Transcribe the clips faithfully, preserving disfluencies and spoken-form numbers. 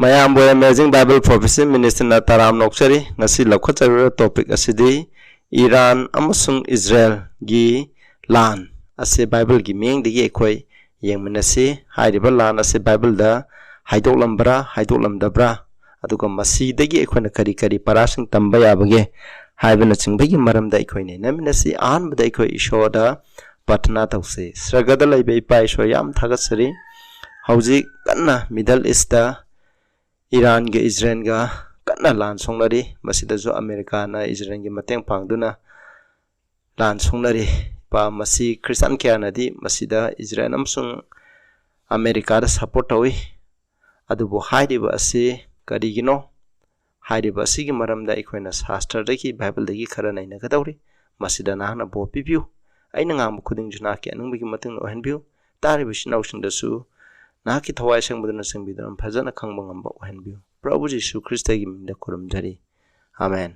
ꯃꯌꯥꯝꯕꯨ Amazing Bible Prophecy Ministryꯅ ꯇꯔꯥꯝꯅ ꯑꯣꯛꯆꯔꯤ꯫ ꯉꯁꯤ ꯂꯧꯈꯠꯆꯔꯤꯕ topic ꯑꯁꯤꯗꯤ ꯏꯔꯥꯟ ꯑꯃꯁꯨꯡ ꯏꯖꯔꯦꯜꯒꯤ ꯂꯥꯟ ꯑꯁꯤ ꯕꯥꯏꯕꯜꯒꯤ ꯃꯤꯠꯌꯦꯡꯗꯒꯤ ꯑꯩꯈꯣꯏ ꯌꯦꯡꯃꯤꯟꯅꯁꯤ꯫ ꯍꯥꯏꯔꯤꯕ ꯂꯥꯟ ꯑꯁꯤ ꯕꯥꯏꯕꯜꯗ ꯍꯥꯏꯗꯣꯛꯂꯝꯕ꯭ꯔꯥ, ꯍꯥꯏꯗꯣꯛꯂꯝꯗꯕ꯭ꯔꯥ, ꯑꯗꯨꯒ ꯃꯁꯤꯗꯒꯤ ꯑꯩꯈꯣꯏꯅ ꯀꯔꯤ ꯀꯔꯤ ꯄꯔꯥꯁꯤꯡ ꯇꯝꯕ ꯌꯥꯕꯒꯦ ꯍꯥꯏꯕꯅꯆꯤꯡꯕꯒꯤ ꯃꯔꯝꯗ ꯑꯩꯈꯣꯏ ꯅꯩꯅꯃꯤꯟꯅꯁꯤ꯫ ꯑꯍꯥꯟꯕꯗ ꯑꯩꯈꯣꯏ ꯏꯁꯣꯔꯗ ꯄ꯭ꯔꯥꯊꯅꯥ ꯇꯧꯁꯤ꯫ ꯁ꯭ꯔꯒꯗ ꯂꯩꯕ ꯏꯄꯥ ꯏꯁꯣꯔ, ꯌꯥꯝ ꯊꯥꯒꯠꯆꯔꯤ꯫ ꯍꯧꯖꯤꯛ ꯀꯟꯅ Middle Eastꯇ ꯏꯔꯥꯟꯒ ꯏꯖꯔꯦꯜꯒ ꯀꯟꯅ ꯂꯥꯟ ꯁꯣꯛꯅꯔꯤ꯫ ꯃꯁꯤꯗꯁꯨ ꯑꯃꯦꯔꯤꯀꯥꯅ ꯏꯖꯔꯦꯜꯒꯤ ꯃꯇꯦꯡ ꯄꯥꯡꯗꯨꯅ ꯂꯥꯟ ꯁꯣꯛꯅꯔꯤ꯫ ꯏꯄꯥ, ꯃꯁꯤ ꯈ꯭ꯔꯤꯁꯇꯥꯟ ꯀꯌꯥꯅꯗꯤ ꯃꯁꯤꯗ ꯏꯖꯔꯦꯜ ꯑꯃꯁꯨꯡ ꯑꯃꯦꯔꯤꯀꯥꯗ support ꯇꯧꯏ꯫ ꯑꯗꯨꯕꯨ ꯍꯥꯏꯔꯤꯕ ꯑꯁꯤ ꯀꯔꯤꯒꯤꯅꯣ? ꯍꯥꯏꯔꯤꯕ ꯑꯁꯤꯒꯤ ꯃꯔꯝꯗ ꯑꯩꯈꯣꯏꯅ ꯁꯥꯁꯇ꯭ꯔꯗꯒꯤ, ꯕꯥꯏꯕꯜꯗꯒꯤ ꯈꯔ ꯅꯩꯅꯒꯗꯧꯔꯤ꯫ ꯃꯁꯤꯗ ꯅꯍꯥꯛꯅ ꯕꯣꯔ ꯄꯤꯕꯤꯌꯨ꯫ ꯑꯩꯅ ꯉꯥꯡꯕ ꯈꯨꯗꯤꯡꯁꯨ ꯅꯍꯥꯛꯀꯤ ꯑꯅꯤꯡꯕꯒꯤ ꯃꯇꯨꯡ ꯏꯟꯅ ꯑꯣꯏꯍꯟꯕꯤꯌꯨ꯫ ꯇꯥꯔꯤꯕ ꯏꯆꯤꯟ ꯏꯅꯥꯎꯁꯤꯡꯗꯁꯨ ꯅꯍꯥꯛꯀꯤ ꯊꯋꯥꯏ ꯑꯁꯦꯡꯕꯗꯨꯅ ꯆꯪꯕꯤꯗꯨꯅ ꯐꯖꯅ ꯈꯪꯕ ꯉꯝꯕ ꯑꯣꯏꯍꯟꯕꯤꯌꯨ꯫ ꯄ꯭ꯔꯚꯨ ꯖꯤꯁꯨ ꯈ꯭ꯔꯤꯁꯇꯒꯤ ꯃꯤꯡꯗ ꯈꯨꯔꯨꯝꯖꯔꯤ꯫ ꯑꯥꯃꯦꯟ꯫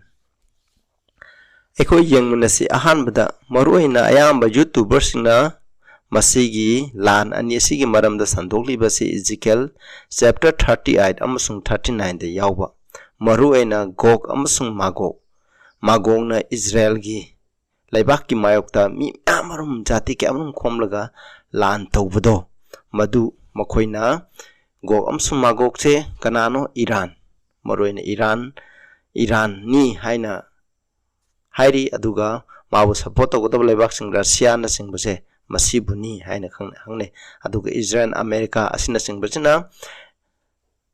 ꯑꯩꯈꯣꯏ ꯌꯦꯡꯃꯤꯟꯅꯁꯤ꯫ ꯑꯍꯥꯟꯕꯗ, ꯃꯔꯨꯑꯣꯏꯅ ꯑꯌꯥꯝꯕ YouTuberꯁꯤꯡꯅ ꯃꯁꯤꯒꯤ ꯂꯥꯟ ꯑꯅꯤ ꯑꯁꯤꯒꯤ ꯃꯔꯝꯗ ꯁꯟꯗꯣꯛꯂꯤꯕꯁꯤ Ezekiel chapter thirty eight ꯑꯃꯁꯨꯡ thirty nineꯗ ꯌꯥꯎꯕ, ꯃꯔꯨꯑꯣꯏꯅ ꯒꯣꯒ ꯑꯃꯁꯨꯡ ꯃꯥꯒꯣꯒ꯫ ꯃꯥꯒꯣꯒꯅ ꯏꯖꯔꯦꯜꯒꯤ ꯂꯩꯕꯥꯛꯀꯤ ꯃꯥꯌꯣꯛꯇ ꯃꯤ ꯃꯌꯥꯝ ꯑꯃꯔꯣꯝ, ꯖꯥꯇꯤ ꯀꯌꯥ ꯑꯃꯔꯣꯝ ꯈꯣꯝꯂꯒ ꯂꯥꯟ ꯇꯧꯕꯗꯣ, ꯃꯗꯨ ꯃꯈꯣꯏꯅ ꯒꯣꯒ ꯑꯃꯁꯨꯡ ꯃꯥꯒꯣꯒꯁꯦ ꯀꯅꯥꯅꯣ? ꯏꯔꯥꯟ, ꯃꯔꯨꯑꯣꯏꯅ ꯏꯔꯥꯟ, ꯏꯔꯥꯟꯅꯤ ꯍꯥꯏꯅ ꯍꯥꯏꯔꯤ꯫ ꯑꯗꯨꯒ ꯃꯥꯕꯨ support ꯇꯧꯒꯗꯕ ꯂꯩꯕꯥꯛꯁꯤꯡ, ꯔꯁꯤꯌꯥꯅꯆꯤꯡꯕꯁꯦ ꯃꯁꯤꯕꯨꯅꯤ ꯍꯥꯏꯅ ꯈꯪꯅ-, ꯈꯪꯅꯩ꯫ ꯑꯗꯨꯒ ꯏꯖꯔꯦꯜ, ꯑꯃꯦꯔꯤꯀꯥ ꯑꯁꯤꯅꯆꯤꯡꯕꯁꯤꯅ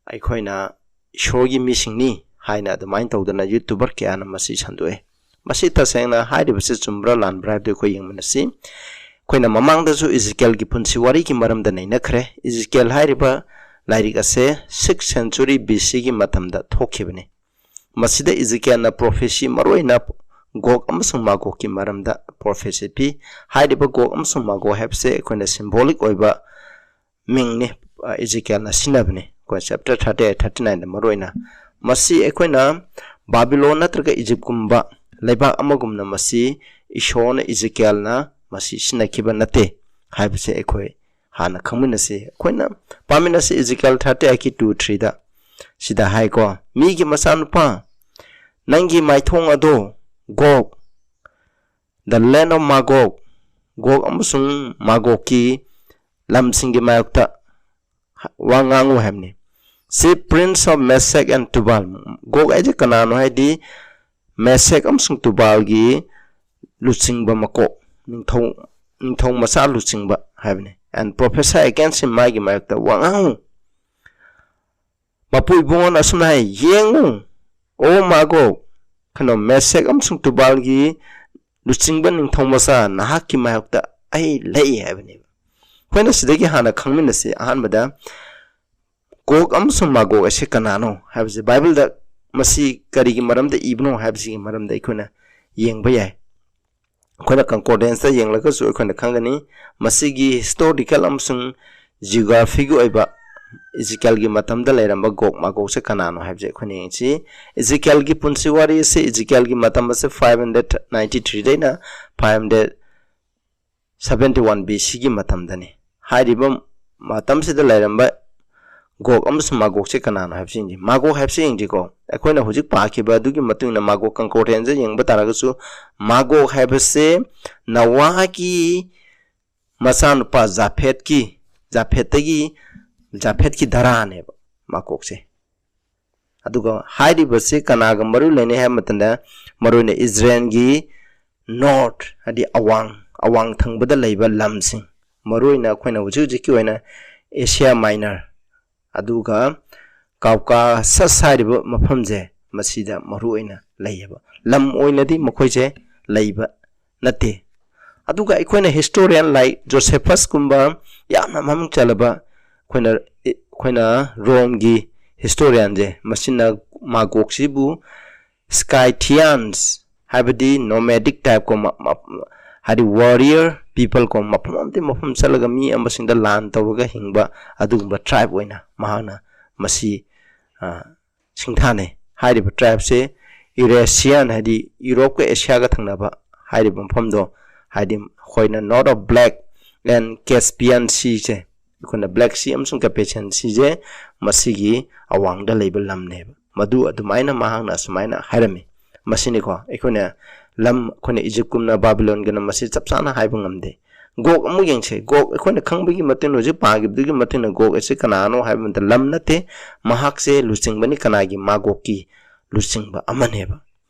ꯑꯩꯈꯣꯏꯅ ꯏꯁꯣꯔꯒꯤ ꯃꯤꯁꯤꯡꯅꯤ ꯍꯥꯏꯅ ꯑꯗꯨꯃꯥꯏꯅ ꯇꯧꯗꯅ YouTuber ꯀꯌꯥꯅ ꯃꯁꯤ ꯁꯟꯗꯣꯛꯑꯦ꯫ ꯃꯁꯤ ꯇꯁꯦꯡꯅ ꯍꯥꯏꯔꯤꯕꯁꯤ ꯆꯨꯝꯕ꯭ꯔꯥ ꯂꯥꯟꯕ꯭ꯔꯥ ꯍꯥꯏꯕꯗꯨ ꯑꯩꯈꯣꯏ ꯌꯦꯡꯃꯤꯟꯅꯁꯤ꯫ ꯑꯩꯈꯣꯏꯅ ꯃꯃꯥꯡꯗꯁꯨ ꯏꯖꯤꯀꯦꯜꯒꯤ ꯄꯨꯟꯁꯤ ꯋꯥꯔꯤꯒꯤ ꯃꯔꯝꯗ ꯅꯩꯅꯈ꯭ꯔꯦ꯫ ꯏꯖꯤꯀꯦꯜ ꯍꯥꯏꯔꯤꯕ ꯂꯥꯏꯔꯤꯛ ꯑꯁꯦ sixth century B Cꯒꯤ ꯃꯇꯝꯗ ꯊꯣꯛꯈꯤꯕꯅꯤ꯫ ꯃꯁꯤꯗ ꯏꯖꯤꯀꯦꯜꯅ prophecy, ꯃꯔꯨꯑꯣꯏꯅ ꯒꯣꯒ ꯑꯃꯁꯨꯡ ꯃꯥꯒꯣꯒꯀꯤ ꯃꯔꯝꯗ prophecy ꯄꯤ꯫ ꯍꯥꯏꯔꯤꯕ ꯒꯣꯒ ꯑꯃꯁꯨꯡ ꯃꯥꯒꯣꯒ ꯍꯥꯏꯕꯁꯦ ꯑꯩꯈꯣꯏꯅ symbolic ꯑꯣꯏꯕ ꯃꯤꯡꯅꯤ, ꯑ, ꯏꯖꯤꯀꯦꯜꯅ ꯁꯤꯖꯤꯟꯅꯕꯅꯤ꯫ ꯑꯩꯈꯣꯏ chapter thirty eight, thirty nineꯗ ꯃꯔꯨꯑꯣꯏꯅ꯫ ꯃꯁꯤ ꯑꯩꯈꯣꯏꯅ ꯕꯥꯕꯤꯂꯣꯟ ꯅꯠꯇ꯭ꯔꯒ ꯏꯖꯤꯞꯀꯨꯝꯕ ꯂꯩꯕꯥꯛ ꯑꯃꯒꯨꯝꯅ ꯃꯁꯤ ꯏꯁꯣꯔꯅ, ꯏꯖꯤꯀꯦꯜꯅ ꯃꯁꯤ ꯁꯤꯖꯤꯟꯅꯈꯤꯕ ꯅꯠꯇꯦ ꯍꯥꯏꯕꯁꯦ ꯑꯩꯈꯣꯏ ꯍꯥꯟꯅ ꯈꯪꯃꯤꯟꯅꯁꯤ꯫ ꯑꯩꯈꯣꯏꯅ ꯄꯥꯃꯤꯟꯅꯁꯤ, ꯏꯖꯤꯀꯦꯜ thirty eight ꯀꯤ two three ꯗ꯫ ꯁꯤꯗ ꯍꯥꯏꯀꯣ, ꯃꯤꯒꯤ ꯃꯆꯥꯅꯨꯄꯥ, ꯅꯪꯒꯤ ꯃꯥꯏꯊꯣꯡ ꯑꯗꯣ ꯒꯣꯒ, the land of Magog, ꯒꯣꯒ ꯑꯃꯁꯨꯡ ꯃꯥꯒꯣꯒꯀꯤ ꯂꯝꯁꯤꯡꯒꯤ ꯃꯥꯌꯣꯛꯇ ꯋꯥ ꯉꯥꯡꯉꯨ ꯍꯥꯏꯕꯅꯤ꯫ ꯁꯤ prince of Meshech and Tubal, ꯒꯣꯒ ꯍꯥꯏꯁꯦ ꯀꯅꯥꯅꯣ ꯍꯥꯏꯗꯤ ꯃꯦꯁꯦꯛ ꯑꯃꯁꯨꯡ ꯇꯨꯕꯥꯜꯒꯤ ꯂꯨꯆꯤꯡꯕ ꯃꯀꯣꯛ, ꯅꯤꯡꯊꯧ, ꯅꯤꯡꯊꯧ ꯃꯆꯥ ꯂꯨꯆꯤꯡꯕ ꯍꯥꯏꯕꯅꯤ꯫ And prophesy against him, ꯃꯥꯒꯤ ꯃꯥꯌꯣꯛꯇ ꯋꯥ ꯉꯥꯡꯉꯨ꯫ ꯃꯄꯨ ꯏꯕꯨꯡꯉꯣꯅ ꯑꯁꯨꯝꯅ ꯍꯥꯏ, ꯌꯦꯡꯉꯨ, ꯑꯣ ꯃꯥꯒꯣ, ꯀꯩꯅꯣ, ꯃꯦꯁꯦꯛ ꯑꯃꯁꯨꯡ ꯇꯨꯕꯥꯜꯒꯤ ꯂꯨꯆꯤꯡꯕ ꯅꯤꯡꯊꯧ ꯃꯆꯥ ꯅꯍꯥꯛꯀꯤ ꯃꯥꯌꯣꯛꯇ ꯑꯩ ꯂꯩ ꯍꯥꯏꯕꯅꯦꯕ꯫ ꯑꯩꯈꯣꯏꯅ ꯁꯤꯗꯒꯤ ꯍꯥꯟꯅ ꯈꯪꯃꯤꯟꯅꯁꯤ꯫ ꯑꯍꯥꯟꯕꯗ ꯒꯣꯒ ꯑꯃꯁꯨꯡ ꯃꯥꯒꯣꯒ ꯑꯁꯤ ꯀꯅꯥꯅꯣ ꯍꯥꯏꯕꯁꯤ, ꯕꯥꯏꯕꯜꯗ ꯃꯁꯤ ꯀꯔꯤꯒꯤ ꯃꯔꯝꯗ ꯏꯕꯅꯣ ꯍꯥꯏꯕꯁꯤꯒꯤ ꯃꯔꯝꯗ ꯑꯩꯈꯣꯏꯅ ꯌꯦꯡꯕ ꯌꯥꯏ꯫ ꯑꯩꯈꯣꯏꯅ concordance ꯇ ꯌꯦꯡꯂꯒꯁꯨ ꯑꯩꯈꯣꯏꯅ ꯈꯪꯒꯅꯤ, ꯃꯁꯤꯒꯤ historical ꯑꯃꯁꯨꯡ geography ꯒꯤ ꯑꯣꯏꯕ ꯏꯖꯤꯀꯦꯜꯒꯤ ꯃꯇꯝꯗ ꯂꯩꯔꯝꯕ ꯒꯣꯒ ꯃꯥꯒꯣꯒꯁꯦ ꯀꯅꯥꯅꯣ ꯍꯥꯏꯕꯁꯦ ꯑꯩꯈꯣꯏꯅ ꯌꯦꯡꯁꯤ꯫ ꯏꯖꯤꯀꯦꯜꯒꯤ ꯄꯨꯟꯁꯤ ꯋꯥꯔꯤ ꯑꯁꯤ, ꯏꯖꯤꯀꯦꯜꯒꯤ ꯃꯇꯝ ꯑꯁꯤ five hundred ninety three ꯗꯩꯅ five hundred seventy one B C ꯒꯤ ꯃꯇꯝꯗꯅꯤ꯫ ꯍꯥꯏꯔꯤꯕ ꯃꯇꯝꯁꯤꯗ ꯂꯩꯔꯝꯕ ꯒꯣꯒ ꯑꯃꯁꯨꯡ ꯃꯥꯒꯣꯒꯁꯦ ꯀꯅꯥꯅꯣ ꯍꯥꯏꯕꯁꯤ ꯌꯦꯡꯁꯤ꯫ ꯃꯥꯒꯣꯒ ꯍꯥꯏꯕꯁꯤ ꯌꯦꯡꯁꯤꯀꯣ, ꯑꯩꯈꯣꯏꯅ ꯍꯧꯖꯤꯛ ꯄꯥꯈꯤꯕ ꯑꯗꯨꯒꯤ ꯃꯇꯨꯡ ꯏꯟꯅ ꯃꯥꯒꯣꯒ concordance ꯇ ꯌꯦꯡꯕ ꯇꯥꯔꯒꯁꯨ, ꯃꯥꯒꯣꯒ ꯍꯥꯏꯕꯁꯦ ꯅꯋꯥꯒꯤ ꯃꯆꯥꯅꯨꯄꯥ ꯖꯥꯐꯦꯠꯀꯤ, ꯖꯥꯐꯦꯠꯇꯒꯤ, ꯖꯥꯐꯦꯠꯀꯤ ꯙꯔꯥꯅꯦꯕ ꯃꯥꯒꯣꯒꯁꯦ꯫ ꯑꯗꯨꯒ ꯍꯥꯏꯔꯤꯕꯁꯤ ꯀꯅꯥꯒ ꯃꯔꯤ ꯂꯩꯅꯩ ꯍꯥꯏꯕ ꯃꯇꯝꯗ, ꯃꯔꯨꯑꯣꯏꯅ ꯏꯖꯔꯦꯜꯒꯤ north, ꯍꯥꯏꯗꯤ ꯑꯋꯥꯡ, ꯑꯋꯥꯡ ꯊꯪꯕꯗ ꯂꯩꯕ ꯂꯝꯁꯤꯡ, ꯃꯔꯨꯑꯣꯏꯅ ꯑꯩꯈꯣꯏꯅ ꯍꯧꯖꯤꯛ ꯍꯧꯖꯤꯛꯀꯤ ꯑꯣꯏꯅ Asia Minor, ꯑꯗꯨꯒ ꯀꯥꯎꯀꯥꯁꯁ ꯍꯥꯏꯔꯤꯕ ꯃꯐꯝꯁꯦ, ꯃꯁꯤꯗ ꯃꯔꯨꯑꯣꯏꯅ ꯂꯩꯌꯦꯕ꯫ ꯂꯝ ꯑꯣꯏꯅꯗꯤ ꯃꯈꯣꯏꯁꯦ ꯂꯩꯕ ꯅꯠꯇꯦ꯫ ꯑꯗꯨꯒ ꯑꯩꯈꯣꯏꯅ historian like Josephus ꯀꯨꯝꯕ ꯌꯥꯝꯅ ꯃꯃꯤꯡ ꯆꯠꯂꯕ ꯑꯩꯈꯣꯏꯅ, ꯑꯩꯈꯣꯏꯅ ꯔꯣꯝꯒꯤ historian ꯁꯦ, ꯃꯁꯤꯅ ꯃꯥꯒꯣꯒꯁꯤꯕꯨ Scythians, ꯍꯥꯏꯕꯗꯤ nomadic type ꯀꯣ, ꯃ-, ꯃ-, ꯍꯥꯏꯗꯤ warrior people ꯀꯣ, ꯃꯐꯝ ꯑꯃꯗꯒꯤ ꯃꯐꯝ ꯆꯠꯂꯒ ꯃꯤ ꯑꯃꯁꯤꯡꯗ ꯂꯥꯟ ꯇꯧꯔꯒ ꯍꯤꯡꯕ ꯑꯗꯨꯒꯨꯝꯕ tribe ꯑꯣꯏꯅ ꯃꯍꯥꯛꯅ ꯃꯁꯤ, ꯑ, ꯁꯤꯡꯊꯥꯅꯩ꯫ ꯍꯥꯏꯔꯤꯕ tribe ꯁꯦ Eurasian, ꯍꯥꯏꯗꯤ ꯌꯨꯔꯣꯞꯀ ꯑꯦꯁꯤꯌꯥꯒ ꯊꯪꯅꯕ ꯍꯥꯏꯔꯤꯕ ꯃꯐꯝꯗꯣ, ꯍꯥꯏꯗꯤ ꯑꯩꯈꯣꯏꯅ North of Black and Caspian Sea ꯁꯦ, ꯑꯩꯈꯣꯏꯅ Black Sea ꯑꯃꯁꯨꯡ Caspian Seaꯁꯦ ꯃꯁꯤꯒꯤ ꯑꯋꯥꯡꯗ ꯂꯩꯕ ꯂꯝꯅꯦꯕ꯫ ꯃꯗꯨ ꯑꯗꯨꯃꯥꯏꯅ ꯃꯍꯥꯛꯅ ꯑꯁꯨꯃꯥꯏꯅ ꯍꯥꯏꯔꯝꯃꯤ꯫ ꯃꯁꯤꯅꯤꯀꯣ ꯑꯩꯈꯣꯏꯅ ꯂꯝ, ꯑꯩꯈꯣꯏꯅ ꯏꯖꯤꯞꯀꯨꯝꯅ ꯕꯥꯕꯤꯂꯣꯟꯒꯅ ꯃꯁꯤ ꯆꯞ ꯆꯥꯅ ꯍꯥꯏꯕ ꯉꯝꯗꯦ꯫ ꯒꯣꯒ ꯑꯃꯨꯛ ꯌꯦꯡꯁꯦ꯫ ꯒꯣꯒ ꯑꯩꯈꯣꯏꯅ ꯈꯪꯕꯒꯤ ꯃꯇꯨꯡ ꯏꯟꯅ, ꯍꯧꯖꯤꯛ ꯄꯥꯈꯤꯕꯗꯨꯒꯤ ꯃꯇꯨꯡ ꯏꯟꯅ, ꯒꯣꯒ ꯑꯁꯤ ꯀꯅꯥꯅꯣ ꯍꯥꯏꯕ ꯃꯇꯝꯗ ꯂꯝ ꯅꯠꯇꯦ, ꯃꯍꯥꯛꯁꯦ ꯂꯨꯆꯤꯡꯕꯅꯤ꯫ ꯀꯅꯥꯒꯤ? ꯃꯥꯒꯣꯒꯀꯤ ꯂꯨꯆꯤꯡꯕ ꯑꯃꯅꯦꯕ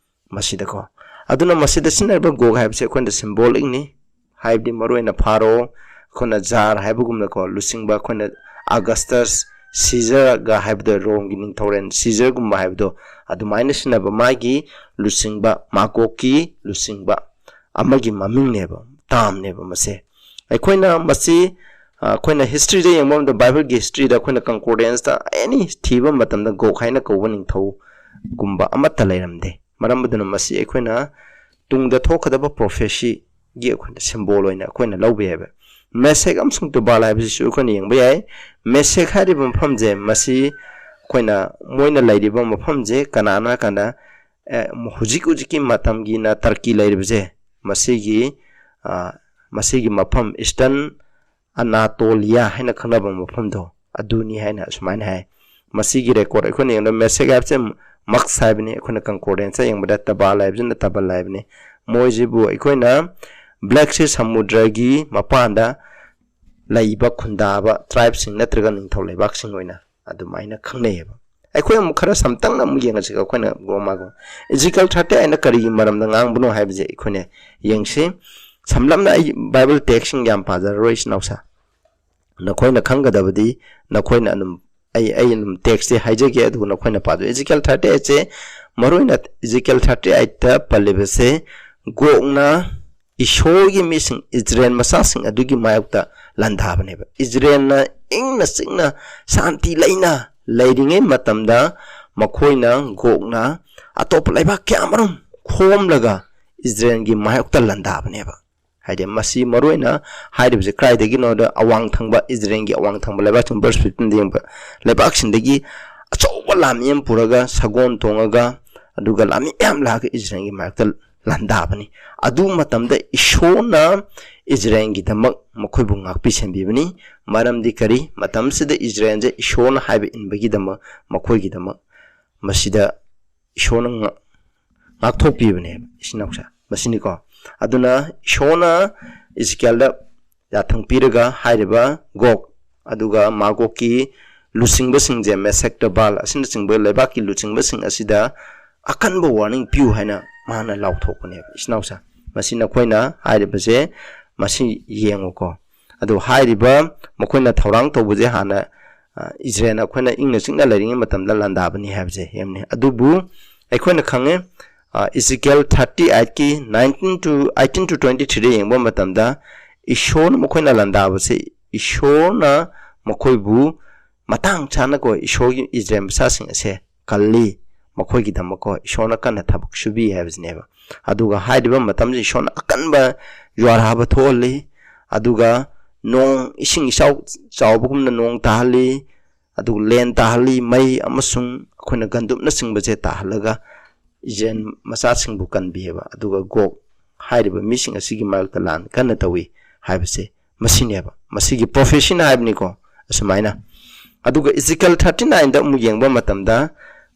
ꯃꯁꯤꯗꯀꯣ꯫ ꯑꯗꯨꯅ ꯃꯁꯤꯗ ꯁꯤꯖꯤꯟꯅꯔꯤꯕ ꯒꯣꯒ ꯍꯥꯏꯕꯁꯦ ꯑꯩꯈꯣꯏꯅ symbolicꯅꯤ, ꯍꯥꯏꯕꯗꯤ ꯃꯔꯨꯑꯣꯏꯅ ꯐꯥꯔꯣ, ꯑꯩꯈꯣꯏꯅ ꯖꯥꯔ ꯍꯥꯏꯕꯒꯨꯝꯅꯀꯣ, ꯂꯨꯆꯤꯡꯕ, ꯑꯩꯈꯣꯏꯅ ꯑꯒꯁꯇꯁ, ꯁꯤꯖꯔꯒ ꯍꯥꯏꯕꯗꯣ, ꯔꯣꯝꯒꯤ ꯅꯤꯡꯊꯧꯔꯦꯜ ꯁꯤꯖꯔꯒꯨꯝꯕ ꯍꯥꯏꯕꯗꯣ, ꯑꯗꯨꯃꯥꯏꯅ ꯁꯤꯖꯤꯟꯅꯕ ꯃꯥꯒꯤ ꯂꯨꯆꯤꯡꯕ, ꯃꯥꯒꯣꯒꯀꯤ ꯂꯨꯆꯤꯡꯕ ꯑꯃꯒꯤ ꯃꯃꯤꯡꯅꯦꯕ, termꯅꯦꯕ ꯃꯁꯦ꯫ ꯑꯩꯈꯣꯏꯅ ꯃꯁꯤ, ꯑ, ꯑꯩꯈꯣꯏꯅ historyꯗ ꯌꯦꯡꯕ ꯃꯇꯝꯗ, Bibleꯒꯤ historyꯗ ꯑꯩꯈꯣꯏꯅ concordanceꯇ any ꯊꯤꯕ ꯃꯇꯝꯗ ꯒꯣꯒ ꯍꯥꯏꯅ ꯀꯧꯕ ꯅꯤꯡꯊꯧꯒꯨꯝꯕ ꯑꯃꯠꯇ ꯂꯩꯔꯝꯗꯦ꯫ ꯃꯔꯝ ꯑꯗꯨꯅ ꯃꯁꯤ ꯑꯩꯈꯣꯏꯅ ꯇꯨꯡꯗ ꯊꯣꯛꯀꯗꯕ prophecyꯒꯤ ꯑꯩꯈꯣꯏꯅ symbol ꯑꯣꯏꯅ ꯑꯩꯈꯣꯏꯅ ꯂꯧꯕ ꯌꯥꯏꯕ꯫ ꯃꯦꯁꯦꯛ ꯑꯃꯁꯨꯡ ꯇꯨꯕꯥꯜ ꯍꯥꯏꯕꯁꯤꯁꯨ ꯑꯩꯈꯣꯏꯅ ꯌꯦꯡꯕ ꯌꯥꯏ꯫ ꯃꯦꯁꯦꯛ ꯍꯥꯏꯔꯤꯕ ꯃꯐꯝꯁꯦ, ꯃꯁꯤ ꯑꯩꯈꯣꯏꯅ, ꯃꯣꯏꯅ ꯂꯩꯔꯤꯕ ꯃꯐꯝꯁꯦ ꯀꯅꯥꯅꯣ ꯍꯥꯏ ꯀꯥꯟꯗ, ꯑꯦ, ꯍꯧꯖꯤꯛ ꯍꯧꯖꯤꯛꯀꯤ ꯃꯇꯝꯒꯤꯅ ꯇꯔꯀꯤ ꯂꯩꯔꯤꯕꯁꯦ, ꯃꯁꯤꯒꯤ, ꯑ, ꯃꯁꯤꯒꯤ ꯃꯐꯝ Eastern Anatolia ꯍꯥꯏꯅ ꯈꯪꯅꯕ ꯃꯐꯝꯗꯣ ꯑꯗꯨꯅꯤ ꯍꯥꯏꯅ ꯑꯁꯨꯃꯥꯏꯅ ꯍꯥꯏ꯫ ꯃꯁꯤꯒꯤ record ꯑꯩꯈꯣꯏꯅ ꯌꯦꯡꯕꯗ ꯃꯦꯁꯦꯛ ꯍꯥꯏꯕꯁꯦ ꯃꯛꯁ ꯍꯥꯏꯕꯅꯤ, ꯑꯩꯈꯣꯏꯅ concordanceꯇ ꯌꯦꯡꯕꯗ ꯇꯕꯥꯜ ꯍꯥꯏꯕꯁꯤꯅ ꯇꯕꯜ ꯍꯥꯏꯕꯅꯤ꯫ ꯃꯣꯏꯁꯤꯕꯨ ꯑꯩꯈꯣꯏꯅ Black Sea ꯁꯃꯨꯗ꯭ꯔꯒꯤ ꯃꯄꯥꯟꯗ ꯂꯩꯕ ꯈꯨꯟꯗꯥꯕ tribeꯁꯤꯡ ꯅꯠꯇ꯭ꯔꯒ ꯅꯤꯡꯊꯧ ꯂꯩꯕꯥꯛꯁꯤꯡ ꯑꯣꯏꯅ ꯑꯗꯨꯃꯥꯏꯅ ꯈꯪꯅꯩꯌꯦꯕ꯫ ꯑꯩꯈꯣꯏ ꯑꯃꯨꯛ ꯈꯔ ꯁꯝꯇꯪꯅ ꯑꯃꯨꯛ ꯌꯦꯡꯉꯁꯤꯀꯣ, ꯑꯩꯈꯣꯏꯅ ꯒ꯭ꯔꯣꯃꯥꯒꯣ Ezekiel thirty eightꯅ ꯀꯔꯤꯒꯤ ꯃꯔꯝꯗ ꯉꯥꯡꯕꯅꯣ ꯍꯥꯏꯕꯁꯦ ꯑꯩꯈꯣꯏꯅ ꯌꯦꯡꯁꯤ꯫ ꯁꯝꯂꯞꯅ ꯑꯩ Bible textꯁꯤꯡ ꯌꯥꯝ ꯄꯥꯖꯔꯔꯣꯏ, ꯏꯆꯤꯟ ꯏꯅꯥꯎꯁꯥ꯫ ꯅꯈꯣꯏꯅ ꯈꯪꯒꯗꯕꯗꯤ ꯅꯈꯣꯏꯅ ꯑꯗꯨꯝ, ꯑꯩ, ꯑꯩ ꯑꯗꯨꯝ textꯇꯤ ꯍꯥꯏꯖꯒꯦ, ꯑꯗꯨꯒ ꯅꯈꯣꯏꯅ ꯄꯥꯖꯧ꯫ Ezekiel thirty eightꯁꯦ, ꯃꯔꯨꯑꯣꯏꯅ Ezekiel thirty eightꯇ ꯄꯜꯂꯤꯕꯁꯦ, ꯒꯣꯛꯅ ꯏꯁꯣꯔꯒꯤ ꯃꯤꯁꯤꯡ, ꯏꯖꯔꯦꯜ ꯃꯆꯥꯁꯤꯡ ꯑꯗꯨꯒꯤ ꯃꯥꯌꯣꯛꯇ ꯂꯥꯟꯗꯥꯕꯅꯦꯕ꯫ ꯏꯖꯔꯦꯜꯅ ꯏꯪꯅ ꯆꯤꯛꯅ ꯁꯥꯟꯇꯤ ꯂꯩꯅ ꯂꯩꯔꯤꯉꯩ ꯃꯇꯝꯗ ꯃꯈꯣꯏꯅ, ꯒꯣꯛꯅ ꯑꯇꯣꯞꯄ ꯂꯩꯕꯥꯛ ꯀꯌꯥ ꯑꯃꯔꯣꯝ ꯈꯣꯝꯂꯒ ꯏꯖꯔꯦꯜꯒꯤ ꯃꯥꯌꯣꯛꯇ ꯂꯥꯟꯗꯥꯕꯅꯦꯕ꯫ ꯍꯥꯏꯗꯤ ꯃꯁꯤ ꯃꯔꯨꯑꯣꯏꯅ ꯍꯥꯏꯔꯤꯕꯁꯤ ꯀꯗꯥꯏꯗꯒꯤꯅꯣꯗ, ꯑꯋꯥꯡ ꯊꯪꯕ, ꯏꯖꯔꯦꯜꯒꯤ ꯑꯋꯥꯡ ꯊꯪꯕ ꯂꯩꯕꯥꯛꯁꯤꯡ, verse fifteen ꯌꯦꯡꯕ, ꯂꯩꯕꯥꯛꯁꯤꯡꯗꯒꯤ ꯑꯆꯧꯕ ꯂꯥꯟꯃꯤ ꯑꯃ ꯄꯨꯔꯒ, ꯁꯒꯣꯜ ꯇꯣꯡꯉꯒ, ꯑꯗꯨꯒ ꯂꯥꯟꯃꯤ ꯃꯌꯥꯝ ꯂꯥꯛꯑꯒ ꯏꯖꯔꯦꯜꯒꯤ ꯃꯥꯌꯣꯛꯇ ꯂꯥꯟꯗꯥꯕꯅꯤ꯫ ꯑꯗꯨ ꯃꯇꯝꯗ ꯏꯁꯣꯔꯅ ꯏꯖꯔꯦꯜꯒꯤꯗꯃꯛ ꯃꯈꯣꯏꯕꯨ ꯉꯥꯛꯄꯤ ꯁꯦꯟꯕꯤꯕꯅꯤ꯫ ꯃꯔꯝꯗꯤ ꯀꯔꯤ? ꯃꯇꯝꯁꯤꯗ ꯏꯖꯔꯦꯜꯁꯦ ꯏꯁꯣꯔꯅ ꯍꯥꯏꯕ ꯏꯟꯕꯒꯤꯗꯃꯛ ꯃꯈꯣꯏꯒꯤꯗꯃꯛ ꯃꯁꯤꯗ ꯏꯁꯣꯔꯅ ꯉꯥꯛ-, ꯉꯥꯛꯊꯣꯛꯄꯤꯕꯅꯦꯕ, ꯏꯆꯤꯟ ꯏꯅꯥꯎꯁꯦ꯫ ꯃꯁꯤꯅꯤꯀꯣ꯫ ꯑꯗꯨꯅ ꯏꯁꯣꯔꯅ ꯏꯖꯤꯀꯦꯜꯗ ꯌꯥꯊꯪ ꯄꯤꯔꯒ ꯍꯥꯏꯔꯤꯕ ꯒꯣꯛ ꯑꯗꯨꯒ ꯃꯥꯒꯣꯛꯀꯤ ꯂꯨꯆꯤꯡꯕꯁꯤꯡꯁꯦ, ꯃꯦꯁꯦꯛ ꯇꯕꯥꯜ ꯑꯁꯤꯅꯆꯤꯡꯕ ꯂꯩꯕꯥꯛꯀꯤ ꯂꯨꯆꯤꯡꯕꯁꯤꯡ ꯑꯁꯤꯗ ꯑꯀꯟꯕ ꯋꯥꯔꯅꯤꯡ ꯄꯤꯌꯨ ꯍꯥꯏꯅ ꯃꯥꯅ ꯂꯥꯎꯊꯣꯛꯄꯅꯦꯕ, ꯏꯆꯤꯟ ꯏꯅꯥꯎꯁꯦ꯫ ꯃꯁꯤ ꯅꯈꯣꯏꯅ ꯍꯥꯏꯔꯤꯕꯁꯦ ꯃꯁꯤ ꯌꯦꯡꯉꯨꯀꯣ꯫ ꯑꯗꯨ ꯍꯥꯏꯔꯤꯕ ꯃꯈꯣꯏꯅ ꯊꯧꯔꯥꯡ ꯇꯧꯕꯁꯦ ꯍꯥꯟꯅ, ꯑ, ꯏꯖꯔꯦꯜ ꯑꯩꯈꯣꯏꯅ ꯏꯪꯅ ꯆꯤꯛꯅ ꯂꯩꯔꯤꯉꯩ ꯃꯇꯝꯗ ꯂꯥꯟꯗꯥꯕꯅꯤ ꯍꯥꯏꯕꯁꯦ ꯌꯦꯡꯅꯤ꯫ ꯑꯗꯨꯕꯨ ꯑꯩꯈꯣꯏꯅ ꯈꯪꯉꯦ, ꯑ, ꯏꯖꯤꯀꯦꯜ thirty eight ꯀꯤ nineteen to, eighteen to twenty three ꯗ ꯌꯦꯡꯕ ꯃꯇꯝꯗ ꯏꯁꯣꯔꯅ ꯃꯈꯣꯏꯅ ꯂꯥꯟꯗꯥꯕꯁꯦ, ꯏꯁꯣꯔꯅ ꯃꯈꯣꯏꯕꯨ ꯃꯇꯥꯡ ꯆꯥꯅꯀꯣ, ꯏꯁꯣꯔꯒꯤ ꯏꯖꯔꯦꯜ ꯃꯆꯥꯁꯤꯡ ꯑꯁꯦ ꯀꯜꯂꯤ, ꯃꯈꯣꯏꯒꯤꯗꯃꯛꯀꯣ ꯏꯁꯣꯔꯅ ꯀꯟꯅ ꯊꯕꯛ ꯁꯨꯕꯤ ꯍꯥꯏꯕꯁꯤꯅꯦꯕ꯫ ꯑꯗꯨꯒ ꯍꯥꯏꯔꯤꯕ ꯃꯇꯝꯁꯤ ꯏꯁꯣꯔꯅ ꯑꯀꯟꯕ ꯖ꯭ꯋꯥꯔ ꯍꯥꯕ ꯊꯣꯛꯍꯜꯂꯤ, ꯑꯗꯨꯒ ꯅꯣꯡ ꯏꯁꯤꯡ ꯏꯆꯥꯎ ꯆꯥꯎꯕꯒꯨꯝꯅ ꯅꯣꯡ ꯇꯥꯍꯜꯂꯤ, ꯑꯗꯨꯒ ꯂꯦꯟ ꯇꯥꯍꯜꯂꯤ, ꯃꯩ ꯑꯃꯁꯨꯡ ꯑꯩꯈꯣꯏꯅ ꯒꯟꯗꯨꯞꯅꯆꯤꯡꯕꯁꯦ ꯇꯥꯍꯜꯂꯒ ꯏꯖꯔꯦꯜ ꯃꯆꯥꯁꯤꯡꯕꯨ ꯀꯟꯕꯤꯑꯕ꯫ ꯑꯗꯨꯒ ꯒꯣꯛ ꯍꯥꯏꯔꯤꯕ ꯃꯤꯁꯤꯡ ꯑꯁꯤꯒꯤ ꯃꯔꯛꯇ ꯂꯥꯟ ꯀꯟꯅ ꯇꯧꯏ ꯍꯥꯏꯕꯁꯦ ꯃꯁꯤꯅꯦꯕ, ꯃꯁꯤꯒꯤ ꯄ꯭ꯔꯣꯐꯦꯁꯤꯅ ꯍꯥꯏꯕꯅꯤꯀꯣ, ꯑꯁꯨꯃꯥꯏꯅ꯫ ꯑꯗꯨꯒ ꯏꯖꯤꯀꯦꯜ thirty nine ꯗ ꯑꯃꯨꯛ ꯌꯦꯡꯕ ꯃꯇꯝꯗ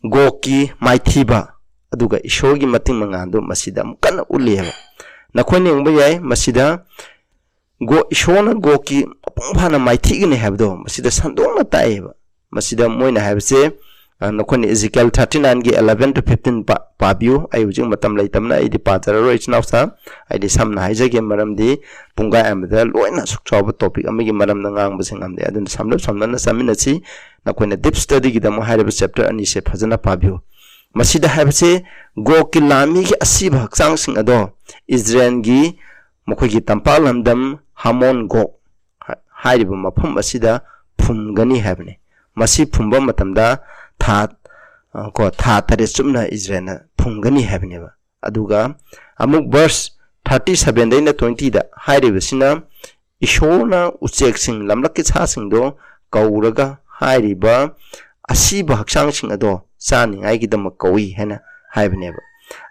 ꯒꯣꯛꯀꯤ ꯃꯥꯏꯊꯤꯕ ꯑꯗꯨꯒ ꯏꯁꯣꯔꯒꯤ ꯃꯇꯤꯡ ꯃꯉꯥꯜꯗꯨ ꯃꯁꯤꯗ ꯑꯃꯨꯛ ꯀꯟꯅ ꯎꯠꯂꯤꯑꯕ꯫ ꯅꯈꯣꯏꯅ ꯌꯦꯡꯕ ꯌꯥꯏ, ꯃꯁꯤꯗ ꯒꯣ-, ꯏꯁꯣꯔꯅ ꯒꯣꯛꯀꯤ ꯃꯄꯨꯡ ꯐꯥꯅ ꯃꯥꯏꯊꯤꯒꯅꯤ ꯍꯥꯏꯕꯗꯣ ꯃꯁꯤꯗ ꯁꯟꯗꯣꯛꯅ ꯇꯥꯛꯑꯦꯕ꯫ ꯃꯁꯤꯗ ꯃꯣꯏꯅ ꯍꯥꯏꯕꯁꯦ, ꯑ, ꯅꯈꯣꯏꯅ ꯏꯖꯤꯀꯦꯜ thirty nine ꯒꯤ eleven to fifteen ꯄꯥ-, ꯄꯥꯕꯤꯌꯨ꯫ ꯑꯩ ꯍꯧꯖꯤꯛ ꯃꯇꯝ ꯂꯩꯇꯕꯅ ꯑꯩꯗꯤ ꯄꯥꯖꯔꯔꯣꯏ, ꯏꯆꯤꯟ ꯏꯅꯥꯎꯁꯥ꯫ ꯑꯩꯗꯤ ꯁꯝꯅ ꯍꯥꯏꯖꯒꯦ, ꯃꯔꯝꯗꯤ ꯄꯨꯡꯈꯥꯏ ꯑꯃꯗ ꯂꯣꯏꯅ ꯑꯁꯨꯛ ꯆꯥꯎꯕ ꯇꯣꯄꯤꯛ ꯑꯃꯒꯤ ꯃꯔꯝꯗ ꯉꯥꯡꯕꯁꯦ ꯉꯝꯗꯦ꯫ ꯑꯗꯨꯅ ꯁꯝꯂꯞ ꯁꯝꯂꯞꯅ ꯆꯥꯃꯤꯟꯅꯁꯤ꯫ ꯅꯈꯣꯏꯅ ꯗꯤꯞ ꯁ꯭ꯇꯗꯤꯒꯤꯗꯃꯛ ꯍꯥꯏꯔꯤꯕ ꯆꯦꯞꯇꯔ ꯑꯅꯤꯁꯦ ꯐꯖꯅ ꯄꯥꯕꯤꯌꯨ꯫ ꯃꯁꯤꯗ ꯍꯥꯏꯕꯁꯦ ꯒꯣꯛꯀꯤ ꯂꯥꯟꯃꯤꯒꯤ ꯑꯁꯤꯕ ꯍꯛꯆꯥꯡꯁꯤꯡ ꯑꯗꯣ ꯏꯖꯔꯦꯜꯒꯤ ꯃꯈꯣꯏꯒꯤ ꯇꯝꯄꯥꯛ ꯂꯝꯗꯝ ꯍꯥꯃꯣꯟ ꯒꯣꯛ ꯍꯥ-, ꯍꯥꯏꯔꯤꯕ ꯃꯐꯝ ꯑꯁꯤꯗ ꯐꯨꯝꯒꯅꯤ ꯍꯥꯏꯕꯅꯤ꯫ ꯃꯁꯤ ꯐꯨꯝꯕ ꯃꯇꯝꯗ ꯊꯥ, ꯑ, ꯀꯣ, ꯊꯥ ꯇꯔꯦꯠ ꯆꯨꯞꯅ ꯏꯖꯔꯦꯜꯅ ꯐꯨꯝꯒꯅꯤ ꯍꯥꯏꯕꯅꯦꯕ꯫ ꯑꯗꯨꯒ ꯑꯃꯨꯛ ꯚꯔꯁ thirty seven ꯗꯩꯅ twenty ꯗ ꯍꯥꯏꯔꯤꯕꯁꯤꯅ ꯏꯁꯣꯔꯅ ꯎꯆꯦꯛꯁꯤꯡ, ꯂꯝꯂꯛꯀꯤ ꯁꯥꯁꯤꯡꯗꯣ ꯀꯧꯔꯒ ꯍꯥꯏꯔꯤꯕ ꯑꯁꯤꯕ ꯍꯛꯆꯥꯡꯁꯤꯡ ꯑꯗꯣ ꯆꯥꯅꯤꯡꯉꯥꯏꯒꯤꯗꯃꯛ ꯀꯧꯏ ꯍꯥꯏꯅ ꯍꯥꯏꯕꯅꯦꯕ꯫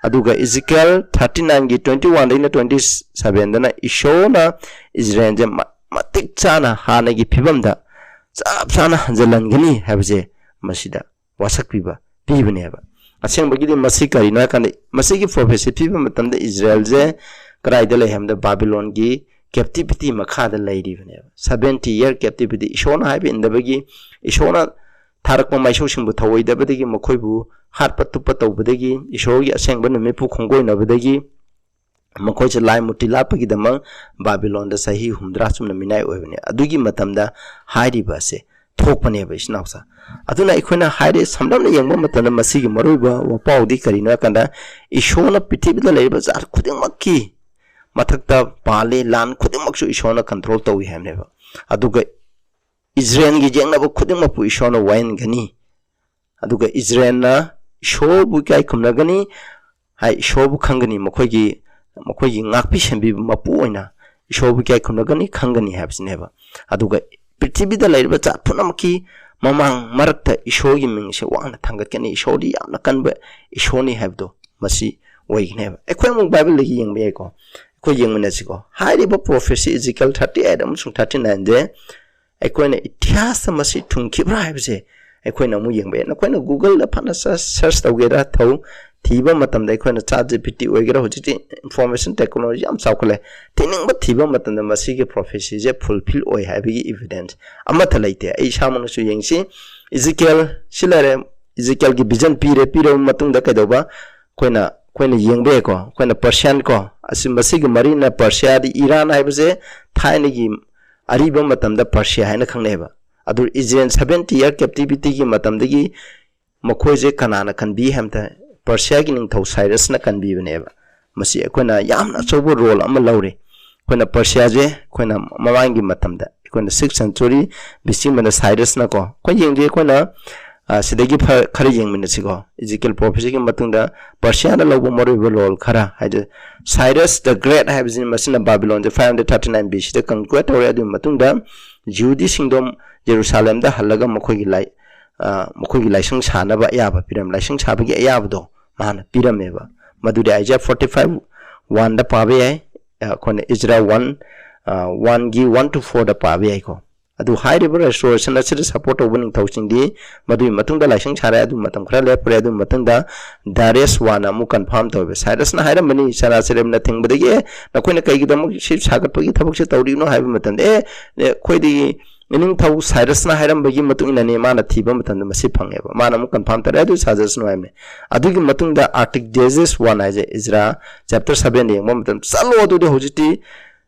ꯑꯗꯨꯒ ꯏꯖꯤꯀꯦꯜ ꯊꯥꯔꯇꯤ ꯅꯥꯏꯟꯒꯤ ꯇ꯭ꯋꯦꯟꯇꯤ ꯋꯥꯟꯗꯩꯅ ꯇ꯭ꯋꯦꯟꯇꯤ ꯁꯚꯦꯟꯗꯅ ꯏꯁꯣꯔꯅ ꯏꯖꯔꯦꯜꯁꯦ ꯃ-, ꯃꯇꯤꯛ ꯆꯥꯅ ꯍꯥꯟꯅꯒꯤ ꯐꯤꯕꯝꯗ ꯆꯞ ꯆꯥꯅ ꯍꯟꯖꯤꯜꯍꯟꯒꯅꯤ ꯍꯥꯏꯕꯁꯦ ꯃꯁꯤꯗ ꯋꯥꯁꯛꯄꯤꯕ ꯄꯤꯕꯅꯦꯕ꯫ ꯑꯁꯦꯡꯕꯒꯤꯗꯤ ꯃꯁꯤ ꯀꯔꯤꯅꯣ ꯍꯥꯏ ꯀꯥꯟꯗ, ꯃꯁꯤꯒꯤ ꯄ꯭ꯔꯣꯐꯦꯁꯤ ꯄꯤꯕ ꯃꯇꯝꯗ ꯏꯖꯔꯦꯜꯁꯦ ꯀꯗꯥꯏꯗ ꯂꯩ ꯍꯥꯏꯕꯗ ꯕꯥꯕꯤꯂꯣꯟꯒꯤ ꯀꯦꯞꯇꯤꯚꯤꯇꯤ ꯃꯈꯥꯗ ꯂꯩꯔꯤꯕꯅꯦꯕ꯫ ꯁꯚꯦꯟꯇꯤ ꯏꯌꯔ ꯀꯦꯞꯇꯤꯚꯤꯇꯤ, ꯏꯁꯣꯔꯅ ꯍꯥꯏꯕ ꯏꯟꯗꯕꯒꯤ, ꯏꯁꯣꯔꯅ ꯊꯥꯔꯛꯄ ꯃꯥꯏꯁꯧꯁꯤꯡꯕꯨ ꯊꯧꯑꯣꯏꯗꯕꯗꯒꯤ, ꯃꯈꯣꯏꯕꯨ ꯍꯥꯠꯄ ꯇꯨꯞꯄ ꯇꯧꯕꯗꯒꯤ, ꯏꯁꯣꯔꯒꯤ ꯑꯁꯦꯡꯕ ꯅꯨꯃꯤꯠꯄꯨ ꯈꯣꯡꯒꯣꯏꯅꯕꯗꯒꯤ ꯃꯈꯣꯏꯁꯦ ꯂꯥꯏ ꯃꯨꯔꯇꯤ ꯂꯥꯠꯄꯒꯤꯗꯃꯛ ꯕꯥꯕꯤꯂꯣꯟꯗ ꯆꯍꯤ ꯍꯨꯝꯗ꯭ꯔꯥ ꯆꯨꯝꯅ ꯃꯤꯅꯥꯏ ꯑꯣꯏꯕꯅꯦ꯫ ꯑꯗꯨꯒꯤ ꯃꯇꯝꯗ ꯍꯥꯏꯔꯤꯕ ꯑꯁꯦ ꯊꯣꯛꯄꯅꯦꯕ, ꯏꯆꯤꯟ ꯏꯅꯥꯎꯁꯥ꯫ ꯑꯗꯨꯅ ꯑꯩꯈꯣꯏꯅ ꯍꯥꯏꯔꯦ, ꯁꯝꯂꯞꯅ ꯌꯦꯡꯕ ꯃꯇꯝꯗ ꯃꯁꯤꯒꯤ ꯃꯔꯨꯑꯣꯏꯕ ꯋꯥꯄꯥꯎꯗꯤ ꯀꯔꯤꯅꯣ ꯍꯥꯏ ꯀꯥꯟꯗ, ꯏꯁꯣꯔꯅ ꯄ꯭ꯔꯤꯊꯤꯕꯤꯗ ꯂꯩꯔꯤꯕ ꯖꯥꯠ ꯈꯨꯗꯤꯡꯃꯛꯀꯤ ꯃꯊꯛꯇ ꯄꯥꯜꯂꯤ, ꯂꯥꯟ ꯈꯨꯗꯤꯡꯃꯛꯁꯨ ꯏꯁꯣꯔꯅ ꯀꯟꯇ꯭ꯔꯣꯜ ꯇꯧꯏ ꯍꯥꯏꯕꯅꯦꯕ꯫ ꯑꯗꯨꯒ ꯏꯖꯔꯦꯜꯒꯤ ꯌꯦꯛꯅꯕ ꯈꯨꯗꯤꯡꯃꯛꯄꯨ ꯏꯁꯣꯔꯅ ꯋꯥꯌꯦꯟꯒꯅꯤ꯫ ꯑꯗꯨꯒ ꯏꯖꯔꯦꯜꯅ ꯏꯁꯣꯔꯕꯨ ꯏꯀꯥꯏ ꯈꯨꯝꯅꯒꯅꯤ, ꯍꯥꯏ, ꯏꯁꯣꯔꯕꯨ ꯈꯪꯒꯅꯤ, ꯃꯈꯣꯏꯒꯤ, ꯃꯈꯣꯏꯒꯤ ꯉꯥꯛꯄꯤ ꯁꯦꯟꯕꯤꯕ ꯃꯄꯨ ꯑꯣꯏꯅ ꯏꯁꯣꯔꯕꯨ ꯏꯀꯥꯏ ꯈꯨꯝꯅꯒꯅꯤ, ꯈꯪꯒꯅꯤ ꯍꯥꯏꯕꯁꯤꯅꯦꯕ꯫ ꯑꯗꯨꯒ ꯄ꯭ꯔꯤꯊꯤꯕꯤꯗ ꯂꯩꯔꯤꯕ ꯖꯥꯠ ꯄꯨꯝꯅꯃꯛꯀꯤ ꯃꯃꯥꯡ ꯃꯔꯛꯇ ꯏꯁꯣꯔꯒꯤ ꯃꯤꯡꯁꯦ ꯋꯥꯡꯅ ꯊꯥꯡꯒꯠꯀꯅꯤ, ꯏꯁꯣꯔꯗꯤ ꯌꯥꯝꯅ ꯀꯟꯕ ꯏꯁꯣꯔꯅꯤ ꯍꯥꯏꯕꯗꯣ ꯃꯁꯤ ꯑꯣꯏꯒꯅꯦꯕ꯫ ꯑꯩꯈꯣꯏ ꯑꯃꯨꯛ ꯕꯥꯏꯕꯜꯗꯒꯤ ꯌꯦꯡꯕ ꯌꯥꯏꯀꯣ꯫ ꯑꯩꯈꯣꯏ ꯌꯦꯡꯃꯤꯟꯅꯁꯤꯀꯣ꯫ ꯍꯥꯏꯔꯤꯕ ꯄ꯭ꯔꯣꯐꯦꯁꯤ ꯏꯖꯤꯀꯦꯜ ꯊꯥꯔꯇꯤ ꯑꯩꯠ ꯑꯃꯁꯨꯡ ꯊꯥꯔꯇꯤ ꯅꯥꯏꯟꯁꯦ ꯑꯩꯈꯣꯏꯅ ꯏꯇꯤꯍꯥꯁꯇ ꯃꯁꯤ ꯊꯨꯡꯈꯤꯕ꯭ꯔꯥ ꯍꯥꯏꯕꯁꯦ ꯑꯩꯈꯣꯏꯅ ꯑꯃꯨꯛ ꯌꯦꯡꯕ ꯌꯥꯏ꯫ ꯅꯈꯣꯏꯅ ꯒꯨꯒꯜꯗ ꯐꯅ ꯁꯔ-, ꯁꯔꯆ ꯇꯧꯒꯦꯔꯥ ꯊꯧ, ꯊꯤꯕ ꯃꯇꯝꯗ ꯑꯩꯈꯣꯏꯅ ꯆꯥꯠ ꯖꯤ ꯄꯤ ꯇꯤ ꯑꯣꯏꯒꯦꯔꯥ, ꯍꯧꯖꯤꯛꯇꯤ ꯏꯟꯐꯣꯔꯃꯦꯁꯟ ꯇꯦꯛꯅꯣꯂꯣꯖꯤ ꯌꯥꯝ ꯆꯥꯎꯈꯠꯂꯦ, ꯊꯤꯅꯤꯡꯕ ꯊꯤꯕ ꯃꯇꯝꯗ ꯃꯁꯤꯒꯤ ꯄ꯭ꯔꯣꯐꯦꯁꯤꯁꯦ ꯐꯨꯜꯐꯤꯜ ꯑꯣꯏ ꯍꯥꯏꯕꯒꯤ ꯏꯚꯤꯗꯦꯟꯁ ꯑꯃꯠꯇ ꯂꯩꯇꯦ꯫ ꯑꯩ ꯏꯁꯥꯃꯛꯅꯁꯨ ꯌꯦꯡꯁꯤ, ꯏꯖꯤꯀꯦꯜ ꯁꯤ ꯂꯩꯔꯦ, ꯏꯖꯤꯀꯦꯜꯒꯤ ꯚꯤꯖꯟ ꯄꯤꯔꯦ, ꯄꯤꯔꯕ ꯃꯇꯨꯡꯗ ꯀꯩꯗꯧꯕ? ꯑꯩꯈꯣꯏꯅ, ꯑꯩꯈꯣꯏꯅ ꯌꯦꯡꯕ ꯌꯥꯏꯀꯣ꯫ ꯑꯩꯈꯣꯏꯅ ꯄꯔꯁꯤꯌꯥꯟ ꯀꯣ, ꯑꯁꯤ ꯃꯁꯤꯒꯤ ꯃꯔꯤꯅ ꯄꯔꯁꯤꯌꯥꯗꯤ ꯏꯔꯥꯟ ꯍꯥꯏꯕꯁꯦ ꯊꯥꯏꯅꯒꯤ ꯑꯔꯤꯕ ꯃꯇꯝꯗ ꯄꯔꯁꯤꯌꯥ ꯍꯥꯏꯅ ꯈꯪꯅꯩꯑꯕ꯫ ꯑꯗꯨ ꯏꯖꯔꯦꯜ ꯁꯚꯦꯟꯇꯤ ꯏꯌꯔ ꯀꯦꯞꯇꯤꯚꯤꯇꯤꯒꯤ ꯃꯇꯝꯗꯒꯤ ꯃꯈꯣꯏꯁꯦ ꯀꯅꯥꯅ ꯀꯟꯕꯤ ꯍꯥꯏꯕꯗ ꯄꯔꯁꯤꯌꯥꯒꯤ ꯅꯤꯡꯊꯧ ꯁꯥꯏꯔꯁꯅ ꯀꯟꯕꯤꯕꯅꯦꯕ꯫ ꯃꯁꯤ ꯑꯩꯈꯣꯏꯅ ꯌꯥꯝꯅ ꯑꯆꯧꯕ ꯔꯣꯜ ꯑꯃ ꯂꯧꯔꯤ꯫ ꯑꯩꯈꯣꯏꯅ ꯄꯔꯁꯤꯌꯥꯁꯦ ꯑꯩꯈꯣꯏꯅ ꯃꯃꯥꯡꯒꯤ ꯃꯇꯝꯗ ꯑꯩꯈꯣꯏꯅ ꯁꯤꯛꯁ ꯁꯦꯟꯆꯨꯔꯤ ꯕꯤ ꯁꯤ ꯑꯃꯗ ꯁꯥꯏꯔꯁꯅꯀꯣ, ꯑꯩꯈꯣꯏ ꯌꯦꯡꯗꯦ, ꯑꯩꯈꯣꯏꯅ, ꯑ, ꯁꯤꯗꯒꯤ ꯐ-, ꯈꯔ ꯌꯦꯡꯃꯤꯟꯅꯁꯤꯀꯣ꯫ ꯏꯖꯤꯀꯦꯜ ꯄ꯭ꯔꯣꯐꯦꯁꯤꯒꯤ ꯃꯇꯨꯡꯗ ꯄꯔꯁꯤꯌꯥꯅ ꯂꯧꯕ ꯃꯔꯨꯑꯣꯏꯕ ꯔꯣꯜ ꯈꯔ ꯍꯥꯏꯗꯤ, ꯁꯥꯏꯔꯁ ꯗ ꯒ꯭ꯔꯦꯠ ꯍꯥꯏꯕꯁꯤꯅ, ꯃꯁꯤꯅ ꯕꯥꯕꯤꯂꯣꯟꯁꯦ five hundred thirty nine B ꯁꯤꯗ ꯀꯟꯀ꯭ꯋꯦꯠ ꯇꯧꯔꯦ꯫ ꯑꯗꯨꯒꯤ ꯃꯇꯨꯡꯗ ꯖꯤꯍꯨꯗꯤꯁꯤꯡꯗꯣ ꯖꯦꯔꯨꯁꯥꯂꯦꯝꯗ ꯍꯜꯂꯒ ꯃꯈꯣꯏꯒꯤ ꯂꯥꯏ-, ꯑ, ꯃꯈꯣꯏꯒꯤ ꯂꯥꯏꯁꯪ ꯁꯥꯅꯕ ꯑꯌꯥꯕ ꯄꯤꯔꯝꯃꯤ꯫ ꯂꯥꯏꯁꯪ ꯁꯥꯕꯒꯤ ꯑꯌꯥꯕꯗꯣ ꯃꯥꯅ ꯄꯤꯔꯝꯃꯦꯕ꯫ ꯃꯗꯨꯗꯤ Isaiah forty five one ꯗ ꯄꯥꯕ ꯌꯥꯏ, ꯑꯩꯈꯣꯏꯅ Ezra one, one ꯒꯤ one to four ꯗ ꯄꯥꯕ ꯌꯥꯏꯀꯣ꯫ ꯑꯗꯨ ꯍꯥꯏꯔꯤꯕ restoration ꯑꯁꯤꯗ support ꯇꯧꯕ ꯅꯤꯡꯊꯧꯁꯤꯡꯗꯤ ꯃꯗꯨꯒꯤ ꯃꯇꯨꯡꯗ ꯂꯥꯏꯁꯪ ꯁꯥꯔꯦ, ꯑꯗꯨ ꯃꯇꯝ ꯈꯔ ꯂꯦꯞꯄꯨꯔꯦ, ꯑꯗꯨ ꯃꯇꯨꯡꯗ Darius ꯋꯥꯟꯅ ꯑꯃꯨꯛ confirm ꯇꯧꯋꯦꯕ꯫ ꯁꯥꯏꯔꯁꯅ ꯍꯥꯏꯔꯝꯕꯅꯤ, ꯁꯅꯥꯁꯦꯔꯦꯝꯅ ꯊꯤꯡꯕꯗꯒꯤ ꯅꯈꯣꯏꯅ ꯀꯩꯒꯤꯗꯃꯛ ꯁꯤ ꯁꯥꯒꯠꯄꯒꯤ ꯊꯕꯛꯁꯦ ꯇꯧꯔꯤꯕꯅꯣ ꯍꯥꯏꯕ ꯃꯇꯝꯗ, ꯑꯦ, ꯑꯦ, ꯑꯩꯈꯣꯏꯗꯤ ꯅꯤꯡꯊꯧ ꯁꯥꯏꯔꯁꯅ ꯍꯥꯏꯔꯝꯕꯒꯤ ꯃꯇꯨꯡ ꯏꯟꯅꯅꯦ ꯃꯥꯅ ꯊꯤꯕ ꯃꯇꯝꯗ ꯃꯁꯤ ꯐꯪꯉꯦꯕ꯫ ꯃꯥꯅ ꯑꯃꯨꯛ confirm ꯇꯧꯔꯦ, ꯑꯗꯨ ꯁꯥꯖꯔꯁꯅꯨ ꯍꯥꯏꯕꯅꯦ꯫ ꯑꯗꯨꯒꯤ ꯃꯇꯨꯡꯗ Artaxerxes ꯋꯥꯟ ꯍꯥꯏꯁꯦ Ezra chapter seven ꯗ ꯌꯦꯡꯕ ꯃꯇꯝꯗ, "ꯆꯠꯂꯣ, ꯑꯗꯨꯗꯤ ꯍꯧꯖꯤꯛꯇꯤ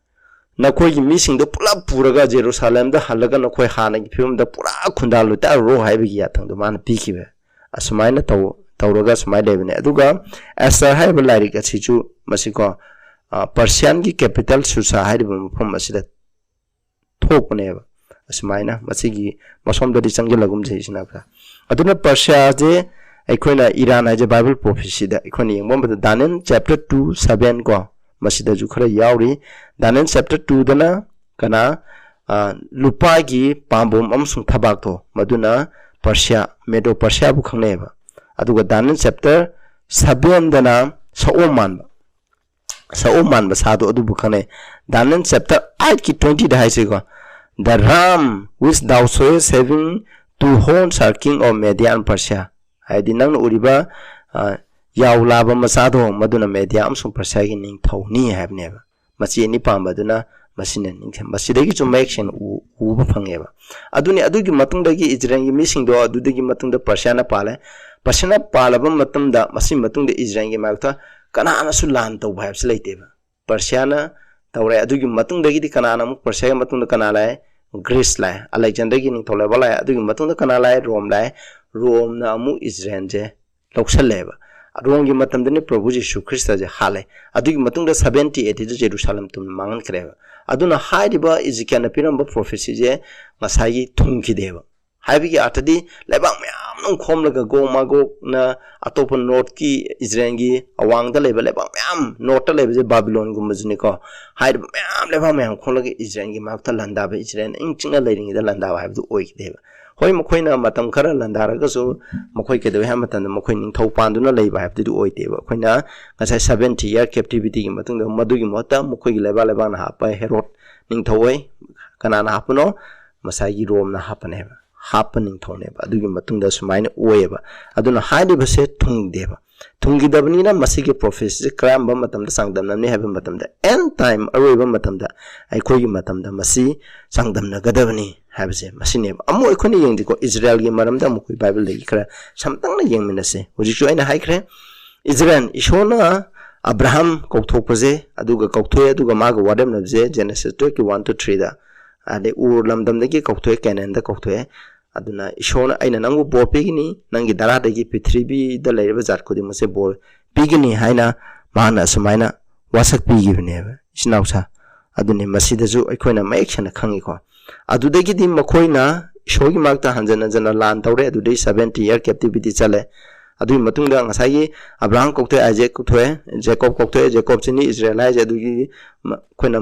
ꯅꯈꯣꯏꯒꯤ ꯃꯤꯁꯤꯡꯗꯣ ꯄꯨꯂꯞ ꯄꯨꯔꯒ ꯖꯦꯔꯨꯁꯥꯂꯦꯝꯗ ꯍꯜꯂꯒ ꯅꯈꯣꯏ ꯍꯥꯟꯅꯒꯤ ꯐꯤꯕꯝꯗ ꯄꯨꯔꯥ ꯈꯨꯟꯗꯥ ꯂꯣꯏꯇꯥꯔꯨꯔꯣ" ꯍꯥꯏꯕꯒꯤ ꯌꯥꯊꯪꯗꯣ ꯃꯥꯅ ꯄꯤꯈꯤꯕ꯫ ꯑꯁꯨꯃꯥꯏꯅ ꯇꯧ-, ꯇꯧꯔꯒ ꯁꯨꯃꯥꯏꯅ ꯂꯩꯕꯅꯦ꯫ ꯑꯗꯨꯒ ꯑꯦꯁꯇꯔ ꯍꯥꯏꯔꯤꯕ ꯂꯥꯏꯔꯤꯛ ꯑꯁꯤꯁꯨ ꯃꯁꯤꯀꯣ, ꯑ, Persian ꯒꯤ capital ꯁꯨꯁꯥ ꯍꯥꯏꯔꯤꯕ ꯃꯐꯝ ꯑꯁꯤꯗ ꯊꯣꯛꯄꯅꯦꯕ꯫ ꯑꯁꯨꯃꯥꯏꯅ ꯃꯁꯤꯒꯤ ꯃꯁꯣꯝꯗꯗꯤ ꯆꯪꯁꯤꯜꯂꯒꯨꯝꯁꯦ ꯏꯆꯤꯟ ꯏꯅꯥꯎꯁꯦ꯫ ꯑꯗꯨꯅ ꯄꯔꯁꯤꯌꯥꯁꯦ ꯑꯩꯈꯣꯏꯅ ꯏꯔꯥꯟ ꯍꯥꯏꯁꯦ Bible prophecy ꯗ ꯑꯩꯈꯣꯏꯅ ꯌꯦꯡꯕ ꯃꯇꯝꯗ Daniel chapter two seven ꯀꯣ, ꯃꯁꯤꯗꯁꯨ ꯈꯔ ꯌꯥꯎꯔꯤ꯫ Daniel chapter two ꯗꯅ ꯀꯅꯥ, ꯑ, ꯂꯨꯄꯥꯒꯤ ꯄꯥꯝꯕꯣꯝ ꯑꯃꯁꯨꯡ ꯊꯕꯥꯛꯇꯣ, ꯃꯗꯨꯅ ꯄꯔꯁꯤꯌꯥ, ꯃꯦꯗꯣ ꯄꯔꯁꯤꯌꯥꯕꯨ ꯈꯪꯅꯩꯑꯕ꯫ ꯑꯗꯨꯒ Daniel chapter seven ꯗꯅ ꯁꯑꯣꯝ ꯃꯥꯟꯕ, ꯁꯑꯣꯝ ꯃꯥꯟꯕ ꯁꯥꯗꯣ ꯑꯗꯨꯕꯨ ꯈꯪꯅꯩ꯫ Daniel chapter eight ꯀꯤ twenty the ꯍꯥꯏꯁꯤꯀꯣ, "The ram which thou sawest having two horns are king of Media and Persia." ꯍꯥꯏꯗꯤ ꯅꯪꯅ ꯎꯔꯤꯕ, ꯑ, ꯌꯥꯎ ꯂꯥꯕ ꯃꯆꯥꯗꯣ, ꯃꯗꯨꯅ ꯃꯦꯗꯤꯌꯥ ꯑꯃꯁꯨꯡ ꯄꯔꯁꯤꯌꯥꯒꯤ ꯅꯤꯡꯊꯧꯅꯤ ꯍꯥꯏꯕꯅꯦꯕ꯫ ꯃꯆꯤ ꯑꯅꯤ ꯄꯥꯝꯕ ꯑꯗꯨꯅ ꯃꯁꯤꯅ ꯅꯤꯡꯊꯝ-, ꯃꯁꯤꯗꯒꯤꯁꯨ ꯃꯌꯦꯛ ꯁꯦꯡꯅ ꯎ-, ꯎꯕ ꯐꯪꯉꯦꯕ꯫ ꯑꯗꯨꯅꯤ, ꯑꯗꯨꯒꯤ ꯃꯇꯨꯡꯗꯒꯤ ꯏꯖꯔꯦꯜꯒꯤ ꯃꯤꯁꯤꯡꯗꯣ ꯑꯗꯨꯗꯒꯤ ꯃꯇꯨꯡꯗ ꯄꯔꯁꯤꯌꯥꯅ ꯄꯥꯜꯂꯦ꯫ ꯄꯔꯁꯤꯌꯥꯅ ꯄꯥꯜꯂꯕ ꯃꯇꯝꯗ ꯃꯁꯤ ꯃꯇꯨꯡꯗ ꯏꯖꯔꯦꯜꯒꯤ ꯃꯥꯌꯣꯛꯇ ꯀꯅꯥꯅꯁꯨ ꯂꯥꯟ ꯇꯧꯕ ꯍꯥꯏꯕꯁꯤ ꯂꯩꯇꯦꯕ꯫ ꯄꯔꯁꯤꯌꯥꯅ ꯇꯧꯔꯦ꯫ ꯑꯗꯨꯒꯤ ꯃꯇꯨꯡꯗꯒꯤꯗꯤ ꯀꯅꯥꯅ ꯑꯃꯨꯛ, ꯄꯔꯁꯤꯌꯥꯒꯤ ꯃꯇꯨꯡꯗ ꯀꯅꯥ ꯂꯥꯛꯑꯦ? ꯒ꯭ꯔꯤꯁ ꯂꯥꯛꯑꯦ, ꯑꯂꯦꯛꯖꯦꯟꯗꯔꯒꯤ ꯅꯤꯡꯊꯧ ꯂꯩꯕꯥꯛ ꯂꯥꯛꯑꯦ꯫ ꯑꯗꯨꯒꯤ ꯃꯇꯨꯡꯗ ꯀꯅꯥ ꯂꯥꯛꯑꯦ? ꯔꯣꯝ ꯂꯥꯛꯑꯦ꯫ ꯔꯣꯝꯅ ꯑꯃꯨꯛ ꯏꯖꯔꯦꯜꯁꯦ ꯂꯧꯁꯜꯂꯦꯕ꯫ ꯔꯣꯝꯒꯤ ꯃꯇꯝꯗꯅꯤ ꯄ꯭ꯔꯚꯨ ꯖꯤꯁꯨ ꯈ꯭ꯔꯤꯁꯇꯁꯦ ꯍꯥꯠꯂꯦ꯫ ꯑꯗꯨꯒꯤ ꯃꯇꯨꯡꯗ seventy A D the Jerusalem ꯇꯨꯝ ꯃꯥꯡꯍꯟꯈ꯭ꯔꯦꯕ꯫ ꯑꯗꯨꯅ ꯍꯥꯏꯔꯤꯕ ꯏꯖꯤꯀꯤꯌꯥꯅ ꯄꯤꯔꯝꯕ prophecy ꯁꯦ ꯉꯁꯥꯏꯒꯤ ꯊꯨꯡꯈꯤꯗꯦꯕ꯫ ꯍꯥꯏꯕꯒꯤ ꯑꯥꯔꯊꯗꯤ ꯂꯩꯕꯥꯛ ꯃꯌꯥꯝ ꯑꯃ ꯈꯣꯝꯂꯒ ꯒꯣꯛ ꯃꯥꯒꯣꯛꯅ ꯑꯇꯣꯞꯄ ꯅꯣꯔꯠꯀꯤ ꯏꯖꯔꯦꯜꯒꯤ ꯑꯋꯥꯡꯗ ꯂꯩꯕ ꯂꯩꯕꯥꯛ ꯃꯌꯥꯝ, ꯅꯣꯔꯠꯇ ꯂꯩꯕꯁꯦ ꯕꯥꯕꯤꯂꯣꯟꯒꯨꯝꯕꯁꯤꯅꯤꯀꯣ꯫ ꯍꯥꯏꯔꯤꯕ ꯃꯌꯥꯝ ꯂꯩꯕꯥꯛ ꯃꯌꯥꯝ ꯈꯣꯝꯂꯒ ꯏꯖꯔꯦꯜꯒꯤ ꯃꯥꯌꯣꯛꯇ ꯂꯥꯟꯗꯥꯕ, ꯏꯖꯔꯦꯜꯅ ꯏꯪ ꯆꯤꯛꯅ ꯂꯩꯔꯤꯉꯩꯗ ꯂꯥꯟꯗꯥꯕ ꯍꯥꯏꯕꯗꯨ ꯑꯣꯏꯈꯤꯗꯦꯕ꯫ ꯍꯣꯏ, ꯃꯈꯣꯏꯅ ꯃꯇꯝ ꯈꯔ ꯂꯥꯟꯗꯥꯔꯒꯁꯨ ꯃꯈꯣꯏ ꯀꯩꯗꯧꯏ ꯍꯥꯏꯕ ꯃꯇꯝꯗ ꯃꯈꯣꯏ ꯅꯤꯡꯊꯧ ꯄꯥꯟꯗꯨꯅ ꯂꯩꯕ ꯍꯥꯏꯕꯗꯨꯗꯤ ꯑꯣꯏꯗꯦꯕ꯫ ꯑꯩꯈꯣꯏꯅ ꯉꯁꯥꯏ seventy year captivity ꯒꯤ ꯃꯇꯨꯡꯗ ꯃꯗꯨꯒꯤ ꯃꯍꯨꯠꯇ ꯃꯈꯣꯏꯒꯤ ꯂꯩꯕꯥꯛ ꯂꯩꯕꯥꯛꯅ ꯍꯥꯞꯄ ꯍꯦꯔꯣꯗ ꯅꯤꯡꯊꯧ ꯑꯣꯏ꯫ ꯀꯅꯥꯅ ꯍꯥꯞꯄꯅꯣ? ꯉꯁꯥꯏꯒꯤ ꯔꯣꯝꯅ ꯍꯥꯞꯄꯅꯦꯕ, ꯍꯥꯞꯄ ꯅꯤꯡꯊꯧꯅꯦꯕ꯫ ꯑꯗꯨꯒꯤ ꯃꯇꯨꯡꯗ ꯁꯨꯃꯥꯏꯅ ꯑꯣꯏꯌꯦꯕ꯫ ꯑꯗꯨꯅ ꯍꯥꯏꯔꯤꯕꯁꯦ ꯊꯨꯡꯗꯦꯕ꯫ ꯊꯨꯡꯈꯤꯗꯕꯅꯤꯅ ꯃꯁꯤꯒꯤ prophecy ꯁꯦ ꯀꯔꯝꯕ ꯃꯇꯝꯗ ꯆꯥꯡꯗꯝꯅꯅꯤ ꯍꯥꯏꯕ ꯃꯇꯝꯗ, end time, ꯑꯔꯣꯏꯕ ꯃꯇꯝꯗ, ꯑꯩꯈꯣꯏꯒꯤ ꯃꯇꯝꯗ ꯃꯁꯤ ꯆꯥꯡꯗꯝꯅꯒꯗꯕꯅꯤ ꯍꯥꯏꯕꯁꯦ ꯃꯁꯤꯅꯦꯕ꯫ ꯑꯃꯨꯛ ꯑꯩꯈꯣꯏꯅ ꯌꯦꯡꯗꯦꯀꯣ, ꯏꯖꯔꯦꯜꯒꯤ ꯃꯔꯝꯗ ꯑꯃꯨꯛ ꯑꯩꯈꯣꯏ ꯕꯥꯏꯕꯜꯗꯒꯤ ꯈꯔ ꯁꯝꯇꯪꯅ ꯌꯦꯡꯃꯤꯟꯅꯁꯦ꯫ ꯍꯧꯖꯤꯛꯁꯨ ꯑꯩꯅ ꯍꯥꯏꯈ꯭ꯔꯦ, ꯏꯖꯔꯦꯜ, ꯏꯁꯣꯔꯅ ꯑꯕ꯭ꯔꯥꯍꯝ ꯀꯧꯊꯣꯛꯄꯁꯦ, ꯑꯗꯨꯒ ꯀꯧꯊꯣꯛꯑꯦ, ꯑꯗꯨꯒ ꯃꯥꯒ ꯋꯥꯔꯦꯝꯅꯕꯁꯦ Genesis twelve ꯀꯤ one to three ꯗ, ꯑꯗꯩ ꯎꯔ ꯂꯝꯗꯝꯗꯒꯤ ꯀꯧꯊꯣꯛꯑꯦ, ꯀꯦꯅꯥꯟꯗ ꯀꯧꯊꯣꯛꯑꯦ꯫ ꯑꯗꯨꯅ ꯏꯁꯣꯔꯅ, "ꯑꯩꯅ ꯅꯪꯕꯨ ꯕꯣꯔ ꯄꯤꯒꯅꯤ, ꯅꯪꯒꯤ ꯗꯔꯥꯗꯒꯤ ꯄ꯭ꯔꯤꯊꯤꯕꯤꯗ ꯂꯩꯔꯤꯕ ꯖꯥꯠ ꯈꯨꯗꯤꯡꯃꯛꯁꯦ ꯕꯣꯔ ꯄꯤꯒꯅꯤ" ꯍꯥꯏꯅ ꯃꯥꯅ ꯑꯁꯨꯃꯥꯏꯅ ꯋꯥꯁꯛ ꯄꯤꯈꯤꯕꯅꯦꯕ, ꯏꯆꯤꯟ ꯏꯅꯥꯎꯁꯥ꯫ ꯑꯗꯨꯅꯤ ꯃꯁꯤꯗꯁꯨ ꯑꯩꯈꯣꯏꯅ ꯃꯌꯦꯛ ꯁꯦꯡꯅ ꯈꯪꯉꯤꯀꯣ꯫ ꯑꯗꯨꯗꯒꯤꯗꯤ ꯃꯈꯣꯏꯅ ꯏꯁꯣꯔꯒꯤ ꯃꯥꯛꯇ ꯍꯟꯖꯟ ꯍꯟꯖꯟꯅ ꯂꯥꯟ ꯇꯧꯔꯦ, ꯑꯗꯨꯗꯩ seventy year captivity ꯆꯠꯂꯦ꯫ ꯑꯗꯨꯒꯤ ꯃꯇꯨꯡꯗ ꯉꯁꯥꯏꯒꯤ ꯑꯕ꯭ꯔꯥꯍꯝ ꯀꯧꯊꯣꯛꯑꯦ, ꯑꯥꯏꯖꯦꯛ ꯀꯧꯊꯣꯛꯑꯦ, ꯖꯦꯀꯣꯕ ꯀꯧꯊꯣꯛꯑꯦ, ꯖꯦꯀꯣꯕꯁꯤꯅꯤ ꯏꯖꯔꯦꯜ ꯍꯥꯏꯁꯦ꯫ ꯑꯗꯨꯒꯤ ꯃ-, ꯑꯩꯈꯣꯏꯅ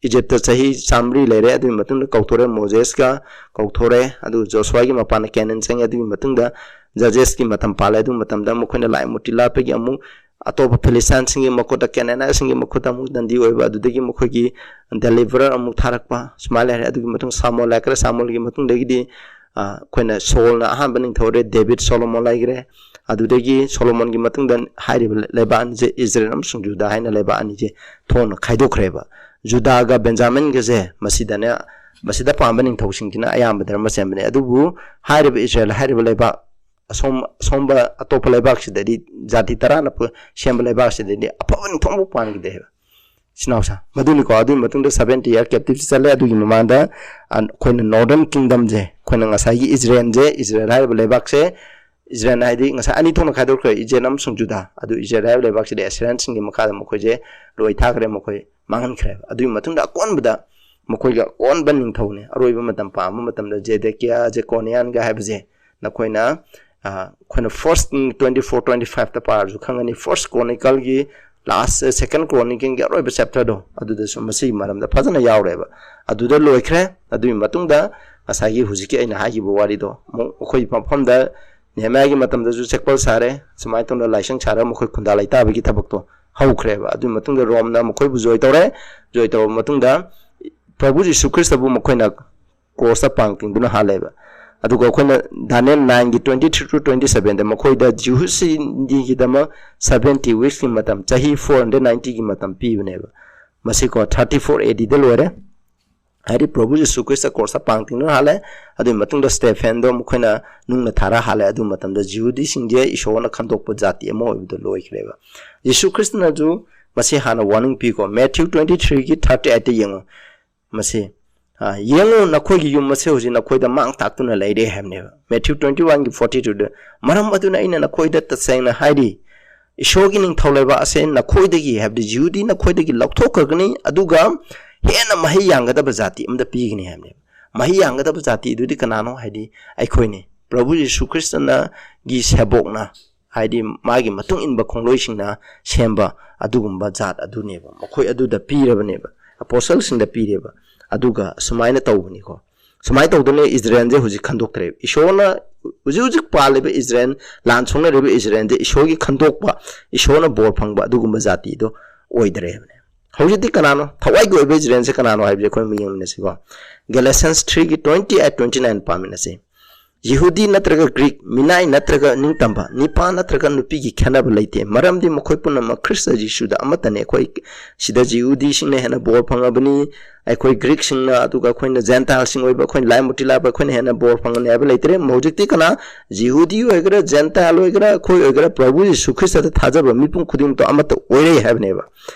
ꯏꯖꯤꯞꯇ ꯆꯍꯤ ꯆꯥꯃꯔꯤ ꯂꯩꯔꯦ꯫ ꯑꯗꯨꯒꯤ ꯃꯇꯨꯡꯗ ꯀꯧꯊꯣꯔꯦ, ꯃꯣꯖꯦꯁꯀ ꯀꯧꯊꯣꯔꯦ꯫ ꯑꯗꯨꯒ ꯖꯣꯁꯨꯋꯥꯒꯤ ꯃꯄꯥꯟꯅ ꯀꯦꯅꯥꯟ ꯆꯪꯉꯦ꯫ ꯑꯗꯨꯒꯤ ꯃꯇꯨꯡꯗ ꯖꯖꯦꯁꯀꯤ ꯃꯇꯝ ꯄꯥꯜꯂꯦ꯫ ꯑꯗꯨꯒꯤ ꯃꯇꯝꯗ ꯃꯈꯣꯏꯅ ꯂꯥꯏ ꯃꯨꯔꯇꯤ ꯂꯥꯠꯄꯒꯤ ꯑꯃꯨꯛ ꯑꯇꯣꯞꯄ ꯐꯤꯂꯤꯁꯇꯥꯏꯟꯁꯤꯡꯒꯤ ꯃꯈꯨꯠꯇ, ꯀꯦꯅꯥꯅꯥꯏꯠꯁꯤꯡꯒꯤ ꯃꯈꯨꯠꯇ ꯑꯃꯨꯛ ꯗꯟꯗꯤ ꯑꯣꯏꯕ, ꯑꯗꯨꯗꯒꯤ ꯃꯈꯣꯏꯒꯤ deliverer ꯑꯃꯨꯛ ꯊꯥꯔꯛꯄ, ꯁꯨꯃꯥꯏꯅ ꯂꯩꯔꯦ꯫ ꯑꯗꯨꯒꯤ ꯃꯇꯨꯡ ꯁꯥꯃꯨꯑꯦꯜ ꯂꯥꯛꯈ꯭ꯔꯦ꯫ ꯁꯥꯃꯨꯑꯦꯜꯒꯤ ꯃꯇꯨꯡꯗꯒꯤꯗꯤ, ꯑ, ꯑꯩꯈꯣꯏꯅ ꯁꯣꯜꯅ ꯑꯍꯥꯟꯕ ꯅꯤꯡꯊꯧ ꯑꯣꯏꯔꯦ, ꯗꯦꯕꯤꯠ, ꯁꯣꯂꯣꯃꯣꯟ ꯂꯩꯈ꯭ꯔꯦ꯫ ꯑꯗꯨꯗꯒꯤ ꯁꯣꯂꯣꯃꯣꯟꯒꯤ ꯃꯇꯨꯡꯗ ꯍꯥꯏꯔꯤꯕ ꯂꯩꯕꯥꯛ ꯑꯅꯤꯁꯦ, ꯏꯖꯔꯦꯜ ꯑꯃꯁꯨꯡ ꯖꯨꯗꯥ ꯍꯥꯏꯅ ꯂꯩꯕꯥꯛ ꯑꯅꯤꯁꯦ ꯊꯣꯛꯅ ꯈꯥꯏꯗꯣꯛꯈ꯭ꯔꯦꯕ꯫ ꯖꯨꯗꯥꯒ ꯕꯦꯟꯖꯥꯃꯤꯟꯒꯁꯦ ꯃꯁꯤꯗꯅꯦ, ꯃꯁꯤꯗ ꯄꯥꯟꯕ ꯅꯤꯡꯊꯧꯁꯤꯡꯁꯤꯅ ꯑꯌꯥꯝꯕ ꯙꯔꯃ ꯆꯦꯟꯕꯅꯦ꯫ ꯑꯗꯨꯕꯨ ꯍꯥꯏꯔꯤꯕ ꯏꯖꯔꯦꯜ ꯍꯥꯏꯔꯤꯕ ꯂꯩꯕꯥꯛ ꯑꯁꯣꯝ-, ꯑꯁꯣꯝꯕ ꯑꯇꯣꯞꯄ ꯂꯩꯕꯥꯛꯁꯤꯗꯗꯤ ꯖꯥꯇꯤ ꯇꯔꯥꯅ ꯄꯨ-, ꯁꯦꯝꯕ ꯂꯩꯕꯥꯛꯁꯤꯗꯗꯤ ꯑꯐꯕ ꯅꯤꯡꯊꯧ ꯑꯃꯐꯥꯎ ꯄꯥꯟꯈꯤꯗꯦ ꯍꯥꯏꯕ꯫ ꯏꯆꯤꯟ ꯏꯅꯥꯎꯁꯦ, ꯃꯗꯨꯅꯤꯀꯣ꯫ ꯑꯗꯨꯒꯤ ꯃꯇꯨꯡꯗ seventy year captivity ꯆꯠꯂꯦ꯫ ꯑꯗꯨꯒꯤ ꯃꯃꯥꯡꯗ, ꯑ, ꯑꯩꯈꯣꯏꯅ Northern Kingdom ꯁꯦ, ꯑꯩꯈꯣꯏꯅ ꯉꯁꯥꯏꯒꯤ ꯏꯖꯔꯦꯜꯁꯦ, ꯏꯖꯔꯦꯜ ꯍꯥꯏꯔꯤꯕ ꯂꯩꯕꯥꯛꯁꯦ, ꯏꯖꯔꯦꯜ ꯍꯥꯏꯗꯤ ꯉꯁꯥꯏ ꯑꯅꯤ ꯊꯣꯛꯅ ꯈꯥꯏꯗꯣꯛꯈ꯭ꯔꯦ, ꯏꯖꯔꯦꯜ ꯑꯃꯁꯨꯡ ꯖꯨꯗꯥ꯫ ꯑꯗꯨ ꯏꯖꯔꯦꯜ ꯍꯥꯏꯔꯤꯕ ꯂꯩꯕꯥꯛꯁꯤꯗꯤ ꯑꯦꯁꯤꯔꯤꯌꯥꯟꯁꯤꯡꯒꯤ ꯃꯈꯥꯗ ꯃꯈꯣꯏꯁꯦ ꯂꯣꯏ ꯊꯥꯈ꯭ꯔꯦ, ꯃꯈꯣꯏ ꯃꯥꯡꯍꯟꯈ꯭ꯔꯦꯕ꯫ ꯑꯗꯨꯒꯤ ꯃꯇꯨꯡꯗ ꯑꯀꯣꯟꯕꯗ ꯃꯈꯣꯏꯒꯤ ꯑꯀꯣꯟꯕ ꯅꯤꯡꯊꯧꯅꯦ꯫ ꯑꯔꯣꯏꯕ ꯃꯇꯝ ꯄꯥꯕ ꯃꯇꯝꯗ ꯖꯦꯗꯦꯀꯤꯌꯥ, ꯖꯦꯀꯣꯅꯤꯌꯥꯟꯒ ꯍꯥꯏꯕꯁꯦ ꯅꯈꯣꯏꯅ, ꯑ, ꯑꯩꯈꯣꯏꯅ First King twenty-four, twenty-five ꯇ ꯄꯥꯔꯁꯨ ꯈꯪꯒꯅꯤ꯫ First Chronicle ꯒꯤ last, Second Chronicle ꯒꯤ ꯑꯔꯣꯏꯕ chapter ꯗꯣ, ꯑꯗꯨꯗꯁꯨ ꯃꯁꯤꯒꯤ ꯃꯔꯝꯗ ꯐꯖꯅ ꯌꯥꯎꯔꯦꯕ꯫ ꯑꯗꯨꯗ ꯂꯣꯏꯈ꯭ꯔꯦ꯫ ꯑꯗꯨꯒꯤ ꯃꯇꯨꯡꯗ ꯉꯁꯥꯏꯒꯤ ꯍꯧꯖꯤꯛꯀꯤ ꯑꯩꯅ ꯍꯥꯏꯈꯤꯕ ꯋꯥꯔꯤꯗꯣ ꯑꯃꯨꯛ ꯑꯩꯈꯣꯏ ꯃꯐꯝꯗ ꯅꯦꯍꯦꯃꯤꯌꯥꯒꯤ ꯃꯇꯝꯗꯁꯨ ꯆꯦꯛꯄꯜ ꯁꯥꯔꯦ, ꯁꯨꯃꯥꯏꯅ ꯇꯧꯅ ꯂꯥꯏꯁꯪ ꯁꯥꯔꯒ ꯃꯈꯣꯏ ꯈꯨꯟꯗꯥ ꯂꯩꯇꯥꯕꯒꯤ ꯊꯕꯛꯇꯣ ꯍꯧꯈ꯭ꯔꯦꯕ꯫ ꯑꯗꯨꯒꯤ ꯃꯇꯨꯡꯗ ꯔꯣꯝꯅ ꯃꯈꯣꯏꯕꯨ ꯖꯣꯏ ꯇꯧꯔꯦ꯫ ꯖꯣꯏ ꯇꯧꯔꯕ ꯃꯇꯨꯡꯗ ꯄ꯭ꯔꯚꯨ ꯖꯤꯁꯨ ꯈ꯭ꯔꯤꯁꯇꯕꯨ ꯃꯈꯣꯏꯅ ꯀ꯭ꯔꯣꯁꯇ ꯄꯥꯡ ꯇꯤꯡꯗꯨꯅ ꯍꯥꯠꯂꯦꯕ꯫ ꯑꯗꯨꯒ ꯑꯩꯈꯣꯏꯅ ꯗꯥꯅꯤꯌꯦꯜ ꯅꯥꯏꯟꯒꯤ ꯇ꯭ꯋꯦꯟꯇꯤ ꯊ꯭ꯔꯤ ꯇꯨ ꯇ꯭ꯋꯦꯟꯇꯤ ꯁꯚꯦꯟꯗ ꯃꯈꯣꯏꯗ ꯖꯤꯍꯨꯁꯤꯒꯤꯗꯃꯛ ꯁꯚꯦꯟꯇꯤ ꯋꯤꯛꯁꯀꯤ ꯃꯇꯝ, ꯆꯍꯤ ꯐꯣꯔ ꯍꯟꯗ꯭ꯔꯦꯠ ꯅꯥꯏꯟꯇꯤꯒꯤ ꯃꯇꯝ ꯄꯤꯕꯅꯦꯕ꯫ ꯃꯁꯤꯀꯣ ꯊꯥꯔꯇꯤ ꯐꯣꯔ ꯑꯦ ꯗꯤꯗ ꯂꯣꯏꯔꯦ꯫ ꯍꯥꯏꯗꯤ ꯄ꯭ꯔꯚꯨ ꯖꯤꯁꯨ ꯈ꯭ꯔꯤꯁꯇ ꯀ꯭ꯔꯣꯁꯇ ꯄꯥꯡ ꯇꯤꯡꯗꯨꯅ ꯍꯥꯠꯂꯦ꯫ ꯑꯗꯨꯒꯤ ꯃꯇꯨꯡꯗ ꯁ꯭ꯇꯦꯐꯦꯟꯗꯣ ꯃꯈꯣꯏꯅ ꯅꯨꯡꯅ ꯊꯥꯔ ꯍꯥꯠꯂꯦ꯫ ꯑꯗꯨ ꯃꯇꯝꯗ ꯖꯤꯍꯨꯗꯤꯁꯤꯡꯁꯦ ꯏꯁꯣꯔꯅ ꯈꯟꯗꯣꯛꯄ ꯖꯥꯇꯤ ꯑꯃ ꯑꯣꯏꯕꯗꯣ ꯂꯣꯏꯈ꯭ꯔꯦꯕ꯫ ꯖꯤꯁꯨ ꯈ꯭ꯔꯤꯁꯇꯅꯁꯨ ꯃꯁꯤ ꯍꯥꯟꯅ ꯋꯥꯔꯅꯤꯡ ꯄꯤꯀꯣ꯫ ꯃꯦꯊ꯭ꯌꯨ ꯇ꯭ꯋꯦꯟꯇꯤ ꯊ꯭ꯔꯤꯒꯤ ꯊꯥꯔꯇꯤ ꯑꯩꯠꯇ ꯌꯦꯡꯉꯣ꯫ ꯃꯁꯤ, ꯑ, "ꯌꯦꯡꯉꯨ, ꯅꯈꯣꯏꯒꯤ ꯌꯨꯝ ꯑꯁꯦ ꯍꯧꯖꯤꯛ ꯅꯈꯣꯏꯗ ꯃꯥꯡ ꯇꯥꯛꯇꯨꯅ ꯂꯩꯔꯦ" ꯍꯥꯏꯕꯅꯦꯕ꯫ ꯃꯦꯊ꯭ꯌꯨ ꯇ꯭ꯋꯦꯟꯇꯤ ꯋꯥꯟꯒꯤ ꯐꯣꯔꯇꯤ ꯇꯨꯗ, "ꯃꯔꯝ ꯑꯗꯨꯅ ꯑꯩꯅ ꯅꯈꯣꯏꯗ ꯇꯁꯦꯡꯅ ꯍꯥꯏꯔꯤ, ꯏꯁꯣꯔꯒꯤ ꯅꯤꯡꯊꯧ ꯂꯩꯕꯥꯛ ꯑꯁꯦ ꯅꯈꯣꯏꯗꯒꯤ, ꯍꯥꯏꯕꯗꯤ ꯖꯤꯍꯨꯗꯤ ꯅꯈꯣꯏꯗꯒꯤ ꯂꯧꯊꯣꯛꯈ꯭ꯔꯒꯅꯤ, ꯑꯗꯨꯒ ꯍꯦꯟꯅ ꯃꯍꯩ ꯌꯥꯟꯒꯗꯕ ꯖꯥꯇꯤ ꯑꯃꯗ ꯄꯤꯒꯅꯤ" ꯍꯥꯏꯕꯅꯦꯕ꯫ ꯃꯍꯩ ꯌꯥꯟꯒꯗꯕ ꯖꯥꯇꯤ ꯑꯗꯨꯗꯤ ꯀꯅꯥꯅꯣ? ꯍꯥꯏꯗꯤ ꯑꯩꯈꯣꯏꯅꯤ꯫ ꯄ꯭ꯔꯚꯨ ꯖꯤꯁꯨ ꯈ꯭ꯔꯤꯁꯇꯅ ꯒꯤ ꯁꯦꯕꯣꯛꯅ, ꯍꯥꯏꯗꯤ ꯃꯥꯒꯤ ꯃꯇꯨꯡ ꯏꯟꯕ ꯈꯣꯡꯂꯣꯏꯁꯤꯡꯅ ꯁꯦꯝꯕ ꯑꯗꯨꯒꯨꯝꯕ ꯖꯥꯠ ꯑꯗꯨꯅꯦꯕ꯫ ꯃꯈꯣꯏ ꯑꯗꯨꯗ ꯄꯤꯔꯕꯅꯦꯕ, ꯑꯄꯣꯁꯜꯁꯤꯡꯗ ꯄꯤꯔꯦꯕ꯫ ꯑꯗꯨꯒ ꯁꯨꯃꯥꯏꯅ ꯇꯧꯕꯅꯤꯀꯣ꯫ ꯁꯨꯃꯥꯏꯅ ꯇꯧꯗꯅ ꯏꯖꯔꯦꯜꯁꯦ ꯍꯧꯖꯤꯛ ꯈꯟꯗꯣꯛꯇ꯭ꯔꯦꯕ꯫ ꯏꯁꯣꯔꯅ ꯍꯧꯖꯤꯛ ꯍꯧꯖꯤꯛ ꯄꯥꯜꯂꯤꯕ ꯏꯖꯔꯦꯜ, ꯂꯥꯟ ꯁꯣꯛꯅꯔꯤꯕ ꯏꯖꯔꯦꯜꯁꯦ ꯏꯁꯣꯔꯒꯤ ꯈꯟꯗꯣꯛꯄ, ꯏꯁꯣꯔꯅ ꯕꯣꯔ ꯐꯪꯕ ꯑꯗꯨꯒꯨꯝꯕ ꯖꯥꯇꯤꯗꯣ ꯑꯣꯏꯗ꯭ꯔꯦꯕꯅꯦ꯫ ꯍꯧꯖꯤꯛꯇꯤ ꯀꯅꯥꯅꯣ? ꯊꯋꯥꯏꯒꯤ ꯑꯣꯏꯕ ꯏꯖꯔꯦꯜꯁꯦ ꯀꯅꯥꯅꯣ ꯍꯥꯏꯕꯁꯦ ꯑꯩꯈꯣꯏ ꯑꯃꯨꯛ ꯌꯦꯡꯃꯤꯟꯅꯁꯤꯀꯣ꯫ ꯒꯦꯂꯦꯁꯤꯌꯟꯁ ꯊ꯭ꯔꯤꯒꯤ ꯇ꯭ꯋꯦꯟꯇꯤ ꯑꯩꯠ, ꯇ꯭ꯋꯦꯟꯇꯤ ꯅꯥꯏꯟ ꯄꯥꯃꯤꯟꯅꯁꯤ꯫ ꯌꯤꯍꯨꯗꯤ ꯅꯠꯇ꯭ꯔꯒ ꯒ꯭ꯔꯤꯛ, ꯃꯤꯅꯥꯏ ꯅꯠꯇ꯭ꯔꯒ ꯅꯤꯡꯇꯝꯕ, ꯅꯤꯄꯥ ꯅꯠꯇ꯭ꯔꯒ ꯅꯨꯄꯤꯒꯤ ꯈꯦꯠꯅꯕ ꯂꯩꯇꯦ, ꯃꯔꯝꯗꯤ ꯃꯈꯣꯏ ꯄꯨꯝꯅꯃꯛ ꯈ꯭ꯔꯤꯁꯇ ꯖꯤꯁꯨꯗ ꯑꯃꯠꯇꯅꯤ꯫ ꯑꯩꯈꯣꯏ ꯁꯤꯗ ꯖꯤꯍꯨꯗꯤꯁꯤꯡꯅ ꯍꯦꯟꯅ ꯕꯣꯔ ꯐꯪꯉꯕꯅꯤ, ꯑꯩꯈꯣꯏ ꯒ꯭ꯔꯤꯛꯁꯤꯡꯅ, ꯑꯗꯨꯒ ꯑꯩꯈꯣꯏꯅ ꯖꯦꯟꯇꯥꯏꯜꯁꯤꯡ ꯑꯣꯏꯕ, ꯑꯩꯈꯣꯏꯅ ꯂꯥꯏ ꯃꯨꯇꯤ ꯂꯥꯛꯄ, ꯑꯩꯈꯣꯏꯅ ꯍꯦꯟꯅ ꯕꯣꯔ ꯐꯪꯒꯅꯤ ꯍꯥꯏꯕ ꯂꯩꯇ꯭ꯔꯦ꯫ ꯍꯧꯖꯤꯛꯇꯤ ꯀꯅꯥ? ꯖꯤꯍꯨꯗꯤ ꯑꯣꯏꯒꯦꯔꯥ, ꯖꯦꯟꯇꯥꯏꯜ ꯑꯣꯏꯒꯦꯔꯥ, ꯑꯩꯈꯣꯏ ꯑꯣꯏꯒꯦꯔꯥ, ꯄ꯭ꯔꯚꯨ ꯖꯤꯁꯨ ꯈ꯭ꯔꯤꯁꯇꯗ ꯊꯥꯖꯕ ꯃꯤꯄꯨꯝ ꯈꯨꯗꯤꯡꯃꯛꯇꯣ ꯑꯃꯠꯇ ꯑꯣꯏꯔꯦ ꯍꯥꯏꯕꯅꯦꯕ꯫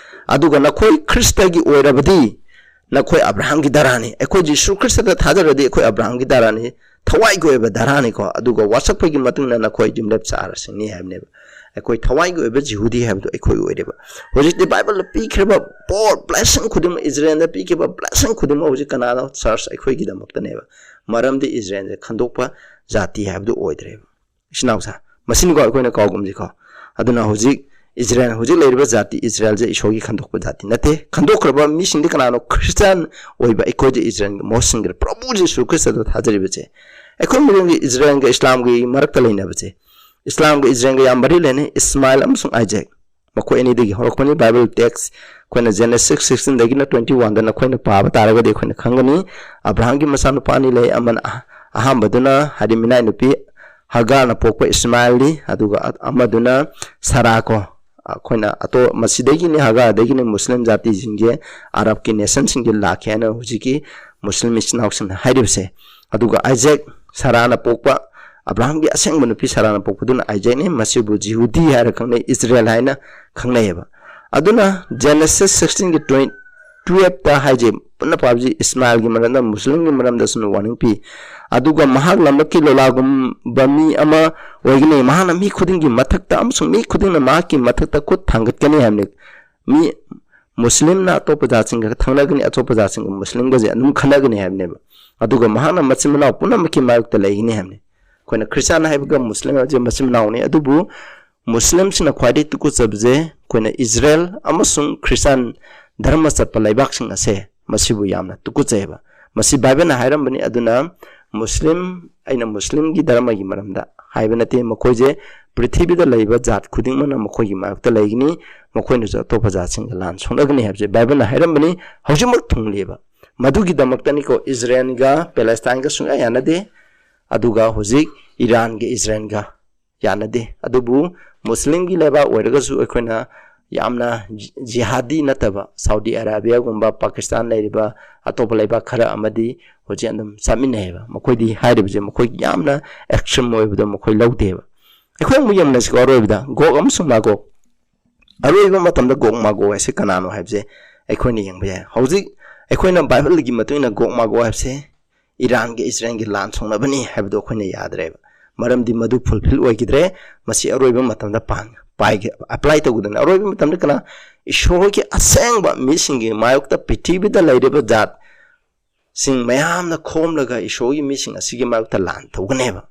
ꯑꯗꯨꯒ ꯅꯈꯣꯏ ꯈ꯭ꯔꯤꯁꯇꯒꯤ ꯑꯣꯏꯔꯕꯗꯤ ꯅꯈꯣꯏ ꯑꯕ꯭ꯔꯥꯍꯥꯝꯒꯤ ꯗꯔꯥꯅꯤ꯫ ꯑꯩꯈꯣꯏ ꯖꯤꯁꯨ ꯈ꯭ꯔꯤꯁꯇꯗ ꯊꯥꯖꯔꯗꯤ ꯑꯩꯈꯣꯏ ꯑꯕ꯭ꯔꯥꯍꯥꯝꯒꯤ ꯗꯔꯥꯅꯤ, ꯊꯋꯥꯏꯒꯤ ꯑꯣꯏꯕ ꯗꯔꯥꯅꯤꯀꯣ꯫ ꯑꯗꯨꯒ ꯋꯥꯁꯛꯄꯒꯤ ꯃꯇꯨꯡꯗ ꯅꯈꯣꯏ ꯌꯨꯝꯂꯦꯞ ꯆꯥꯔꯁꯤꯡꯅꯤ ꯍꯥꯏꯕꯅꯦꯕ꯫ ꯑꯩꯈꯣꯏ ꯊꯋꯥꯏꯒꯤ ꯑꯣꯏꯕ ꯖꯤꯍꯨꯗꯤ ꯍꯥꯏꯕꯗꯣ ꯑꯩꯈꯣꯏ ꯑꯣꯏꯔꯦꯕ꯫ ꯍꯧꯖꯤꯛꯇꯤ ꯕꯥꯏꯕꯜꯗ ꯄꯤꯈ꯭ꯔꯕ ꯕꯣꯔ, ꯕ꯭ꯂꯦꯁꯤꯡ ꯈꯨꯗꯤꯡꯃꯛ, ꯏꯖꯔꯦꯜꯗ ꯄꯤꯈꯤꯕ ꯕ꯭ꯂꯦꯁꯤꯡ ꯈꯨꯗꯤꯡꯃꯛ ꯍꯧꯖꯤꯛ ꯀꯅꯥꯅꯣ? ꯆꯔꯆ ꯑꯩꯈꯣꯏꯒꯤꯗꯃꯛꯇꯅꯦꯕ꯫ ꯃꯔꯝꯗꯤ ꯏꯖꯔꯦꯜꯁꯦ ꯈꯟꯗꯣꯛꯄ ꯖꯥꯇꯤ ꯍꯥꯏꯕꯗꯨ ꯑꯣꯏꯗ꯭ꯔꯦꯕ꯫ ꯏꯆꯤꯟ ꯏꯅꯥꯎꯁꯦ, ꯃꯁꯤꯅꯤꯀꯣ ꯑꯩꯈꯣꯏꯅ ꯀꯥꯎꯒꯨꯝꯁꯤꯀꯣ꯫ ꯑꯗꯨꯅ ꯍꯧꯖꯤꯛ ꯏꯖꯔꯦꯜ, ꯍꯧꯖꯤꯛ ꯂꯩꯔꯤꯕ ꯖꯥꯇꯤ ꯏꯖꯔꯦꯜꯁꯦ ꯏꯁꯣꯔꯒꯤ ꯈꯟꯗꯣꯛꯄ ꯖꯥꯇꯤ ꯅꯠꯇꯦ꯫ ꯈꯟꯗꯣꯛꯈ꯭ꯔꯕ ꯃꯤꯁꯤꯡꯗꯤ ꯀꯅꯥꯅꯣ? ꯈ꯭ꯔꯤꯁꯇꯤꯌꯥꯟ ꯑꯣꯏꯕ ꯑꯩꯈꯣꯏꯗꯤ ꯏꯖꯔꯦꯜꯒꯤ ꯃꯍꯨꯠ ꯁꯤꯟꯈ꯭ꯔꯦ, ꯄ꯭ꯔꯚꯨ ꯖꯤꯁꯨ ꯈ꯭ꯔꯤꯁꯇꯗ ꯊꯥꯖꯔꯤꯕꯁꯦ꯫ ꯑꯩꯈꯣꯏ ꯃꯤꯔꯝꯒꯤ ꯏꯖꯔꯦꯜꯒ ꯏꯁꯂꯥꯝꯒꯤ ꯃꯔꯛꯇ ꯂꯩꯅꯕꯁꯦ, ꯏꯁꯂꯥꯝꯒ ꯏꯖꯔꯦꯜꯒ ꯌꯥꯝ ꯃꯔꯤ ꯂꯩꯅꯩ꯫ ꯏꯁꯃꯥꯏꯜ ꯑꯃꯁꯨꯡ ꯑꯥꯏꯖꯦꯛ, ꯃꯈꯣꯏ ꯑꯅꯤꯗꯒꯤ ꯍꯧꯔꯛꯄꯅꯤ꯫ ꯕꯥꯏꯕꯜ ꯇꯦꯛꯁ ꯑꯩꯈꯣꯏꯅ ꯖꯦꯅꯦꯁꯤꯁ ꯁꯤꯛꯁꯇꯤꯟꯗꯒꯤꯅ ꯇ꯭ꯋꯦꯟꯇꯤ ꯋꯥꯟꯗ ꯅꯈꯣꯏꯅ ꯄꯥꯕ ꯇꯥꯔꯒꯗꯤ ꯑꯩꯈꯣꯏꯅ ꯈꯪꯒꯅꯤ꯫ ꯑꯕ꯭ꯔꯥꯍꯝꯒꯤ ꯃꯆꯥꯅꯨꯄꯥ ꯑꯅꯤ ꯂꯩ꯫ ꯑꯃꯅ ꯑꯍ-, ꯑꯍꯥꯟꯕꯗꯨꯅ, ꯍꯥꯏꯗꯤ ꯃꯤꯅꯥꯏ ꯅꯨꯄꯤ ꯍꯒꯥꯔꯅ ꯄꯣꯛꯄ ꯏꯁꯃꯥꯏꯜꯅꯤ, ꯑꯗꯨꯒ ꯑ-, ꯑꯃꯗꯨꯅ ꯁꯥꯔꯥ ꯀꯣ꯫ ꯑꯩꯈꯣꯏꯅ ꯑꯇꯣ-, ꯃꯁꯤꯗꯒꯤꯅꯤ, ꯍꯒꯥꯔꯗꯒꯤꯅꯤ ꯃꯨꯁꯂꯤꯝ ꯖꯥꯇꯤꯁꯤꯡꯁꯦ, ꯑꯔꯕꯀꯤ ꯅꯦꯁꯟꯁꯤꯡꯁꯦ ꯂꯥꯛꯈꯤ ꯍꯥꯏꯅ ꯍꯧꯖꯤꯛꯀꯤ ꯃꯨꯁꯂꯤꯝ ꯏꯆꯤꯟ ꯏꯅꯥꯎꯁꯤꯡꯅ ꯍꯥꯏꯔꯤꯕꯁꯦ꯫ ꯑꯗꯨꯒ ꯑꯥꯏꯖꯦꯛ, ꯁꯥꯔꯥꯅ ꯄꯣꯛꯄ, ꯑꯕ꯭ꯔꯥꯍꯝꯒꯤ ꯑꯁꯦꯡꯕ ꯅꯨꯄꯤ ꯁꯥꯔꯥꯅ ꯄꯣꯛꯄꯗꯨꯅ ꯑꯥꯏꯖꯦꯛꯅꯤ꯫ ꯃꯁꯤꯕꯨ ꯖꯤꯍꯨꯗꯤ ꯍꯥꯏꯔ ꯈꯪꯅꯩ, ꯏꯖꯔꯦꯜ ꯍꯥꯏꯅ ꯈꯪꯅꯩꯑꯕ꯫ ꯑꯗꯨꯅ ꯖꯦꯅꯦꯁꯤꯁ ꯁꯤꯛꯁꯇꯤꯟꯒꯤ ꯇ꯭ꯋꯦꯟ-, ꯇꯨꯌꯦꯜꯞꯇ ꯍꯥꯏꯁꯦ, ꯄꯨꯟꯅ ꯄꯥꯕꯁꯤ ꯏꯁꯃꯥꯏꯜꯒꯤ ꯃꯔꯝꯗ, ꯃꯨꯁꯂꯤꯝꯒꯤ ꯃꯔꯝꯗꯁꯨ ꯋꯥꯔꯅꯤꯡ ꯄꯤ꯫ ꯑꯗꯨꯒ ꯃꯍꯥꯛ ꯂꯝꯂꯛꯀꯤ ꯂꯣꯂꯥꯒꯨꯝꯕ ꯃꯤ ꯑꯃ ꯑꯣꯏꯒꯅꯤ꯫ ꯃꯍꯥꯛꯅ ꯃꯤ ꯈꯨꯗꯤꯡꯒꯤ ꯃꯊꯛꯇ ꯑꯃꯁꯨꯡ ꯃꯤ ꯈꯨꯗꯤꯡꯅ ꯃꯍꯥꯛꯀꯤ ꯃꯊꯛꯇ ꯈꯨꯠ ꯊꯥꯡꯒꯠꯀꯅꯤ ꯍꯥꯏꯕꯅꯤ꯫ ꯃꯤ ꯃꯨꯁꯂꯤꯝꯅ ꯑꯇꯣꯞꯄ ꯖꯥꯠꯁꯤꯡꯒ ꯊꯪꯅꯒꯅꯤ, ꯑꯇꯣꯞꯄ ꯖꯥꯠꯁꯤꯡꯒ ꯃꯨꯁꯂꯤꯝꯒꯁꯦ ꯑꯗꯨꯝ ꯈꯠꯅꯒꯅꯤ ꯍꯥꯏꯕꯅꯦꯕ꯫ ꯑꯗꯨꯒ ꯃꯍꯥꯛꯅ ꯃꯆꯤꯟ ꯃꯅꯥꯎ ꯄꯨꯝꯅꯃꯛꯀꯤ ꯃꯥꯌꯣꯛꯇ ꯂꯩꯒꯅꯤ ꯍꯥꯏꯕꯅꯤ꯫ ꯑꯩꯈꯣꯏꯅ ꯈ꯭ꯔꯤꯁꯇꯥꯟ ꯍꯥꯏꯕꯒ ꯃꯨꯁꯂꯤꯝ ꯍꯥꯏꯕꯁꯦ ꯃꯆꯤꯟ ꯃꯅꯥꯎꯅꯤ꯫ ꯑꯗꯨꯕꯨ ꯃꯨꯁꯂꯤꯝꯁꯤꯡꯅ ꯈ꯭ꯋꯥꯏꯗꯒꯤ ꯇꯨꯀꯠꯆꯕꯁꯦ ꯑꯩꯈꯣꯏꯅ ꯏꯖꯔꯦꯜ ꯑꯃꯁꯨꯡ ꯈ꯭ꯔꯤꯁꯇꯥꯟ ꯙꯔꯃ ꯆꯠꯄ ꯂꯩꯕꯥꯛꯁꯤꯡ ꯑꯁꯦ, ꯃꯁꯤꯕꯨ ꯌꯥꯝꯅ ꯇꯨꯀꯠꯆꯩꯑꯕ꯫ ꯃꯁꯤ ꯕꯥꯏꯕꯜꯅ ꯍꯥꯏꯔꯝꯕꯅꯤ꯫ ꯑꯗꯨꯅ ꯃꯨꯁꯂꯤꯝ, ꯑꯩꯅ ꯃꯨꯁꯂꯤꯝꯒꯤ ꯙꯔꯃꯒꯤ ꯃꯔꯝꯗ ꯍꯥꯏꯕ ꯅꯠꯇꯦ, ꯃꯈꯣꯏꯁꯦ ꯄ꯭ꯔꯤꯊꯤꯕꯤꯗ ꯂꯩꯕ ꯖꯥꯠ ꯈꯨꯗꯤꯡꯃꯛꯅ ꯃꯈꯣꯏꯒꯤ ꯃꯥꯌꯣꯛꯇ ꯂꯩꯒꯅꯤ, ꯃꯈꯣꯏꯅꯁꯨ ꯑꯇꯣꯞꯄ ꯖꯥꯠꯁꯤꯡꯒ ꯂꯥꯟ ꯁꯣꯛꯅꯒꯅꯤ ꯍꯥꯏꯕꯁꯦ ꯕꯥꯏꯕꯜꯅ ꯍꯥꯏꯔꯝꯕꯅꯤ꯫ ꯍꯧꯖꯤꯛꯃꯛ ꯊꯨꯡꯂꯤꯕ꯫ ꯃꯗꯨꯒꯤꯗꯃꯛꯇꯅꯤꯀꯣ ꯏꯖꯔꯦꯜꯒ ꯄꯦꯂꯦꯁꯇꯥꯏꯟꯒ ꯁꯨꯡꯌꯥ ꯌꯥꯅꯗꯦ, ꯑꯗꯨꯒ ꯍꯧꯖꯤꯛ ꯏꯔꯥꯟꯒ ꯏꯖꯔꯦꯜꯒ ꯌꯥꯅꯗꯦ꯫ ꯑꯗꯨꯕꯨ ꯃꯨꯁꯂꯤꯝꯒꯤ ꯂꯩꯕꯥꯛ ꯑꯣꯏꯔꯒꯁꯨ ꯑꯩꯈꯣꯏꯅ ꯌꯥꯝꯅ ꯖꯤ-, ꯖꯤꯍꯥꯗꯤ ꯅꯠꯇꯕ ꯁꯥꯎꯗꯤ ꯑꯔꯥꯕꯤꯌꯥꯒꯨꯝꯕ, ꯄꯥꯀꯤꯁꯇꯥꯟ ꯂꯩꯔꯤꯕ ꯑꯇꯣꯞꯄ ꯂꯩꯕꯥꯛ ꯈꯔ ꯑꯃꯗꯤ ꯍꯧꯖꯤꯛ ꯑꯗꯨꯝ ꯆꯠꯃꯤꯟꯅꯩꯌꯦꯕ꯫ ꯃꯈꯣꯏꯗꯤ ꯍꯥꯏꯔꯤꯕꯁꯦ ꯃꯈꯣꯏ ꯌꯥꯝꯅ ꯑꯦꯛꯁꯇ꯭ꯔꯤꯝ ꯑꯣꯏꯕꯗꯣ ꯃꯈꯣꯏ ꯂꯧꯗꯦꯕ꯫ ꯑꯩꯈꯣꯏ ꯑꯃꯨꯛ ꯌꯦꯡꯅꯁꯤꯀꯣ, ꯑꯔꯣꯏꯕꯗ ꯒꯣꯛ ꯑꯃꯁꯨꯡ ꯃꯥꯒꯣꯛ꯫ ꯑꯔꯣꯏꯕ ꯃꯇꯝꯗ ꯒꯣꯛ ꯃꯥꯒꯣꯛ ꯍꯥꯏꯁꯦ ꯀꯅꯥꯅꯣ ꯍꯥꯏꯕꯁꯦ ꯑꯩꯈꯣꯏꯅ ꯌꯦꯡꯕ ꯌꯥꯏ꯫ ꯍꯧꯖꯤꯛ ꯑꯩꯈꯣꯏꯅ ꯕꯥꯏꯕꯜꯒꯤ ꯃꯇꯨꯡ ꯏꯟꯅ ꯒꯣꯛ ꯃꯥꯒꯣꯛ ꯍꯥꯏꯕꯁꯦ ꯏꯔꯥꯟꯒ ꯏꯖꯔꯦꯜꯒꯤ ꯂꯥꯟ ꯁꯣꯛꯅꯕꯅꯤ ꯍꯥꯏꯕꯗꯣ ꯑꯩꯈꯣꯏꯅ ꯌꯥꯗ꯭ꯔꯦꯕ꯫ ꯃꯔꯝꯗꯤ ꯃꯗꯨ ꯐꯨꯜꯐꯤꯜ ꯑꯣꯏꯈꯤꯗ꯭ꯔꯦ꯫ ꯃꯁꯤ ꯑꯔꯣꯏꯕ ꯃꯇꯝꯗ ꯄꯥꯟ-, ꯄꯥꯏꯒ-, ꯑꯦꯄ꯭ꯂꯥꯏ ꯇꯧꯒꯗꯕꯅꯤ꯫ ꯑꯔꯣꯏꯕ ꯃꯇꯝꯗ ꯀꯅꯥ? ꯏꯁꯣꯔꯒꯤ ꯑꯁꯦꯡꯕ ꯃꯤꯁꯤꯡꯒꯤ ꯃꯥꯌꯣꯛꯇ ꯄ꯭ꯔꯤꯊꯤꯕꯤꯗ ꯂꯩꯔꯤꯕ ꯖꯥꯠꯁꯤꯡ ꯃꯌꯥꯝꯅ ꯈꯣꯝꯂꯒ ꯏꯁꯣꯔꯒꯤ ꯃꯤꯁꯤꯡ ꯑꯁꯤꯒꯤ ꯃꯥꯌꯣꯛꯇ ꯂꯥꯟ ꯇꯧꯒꯅꯦꯕ꯫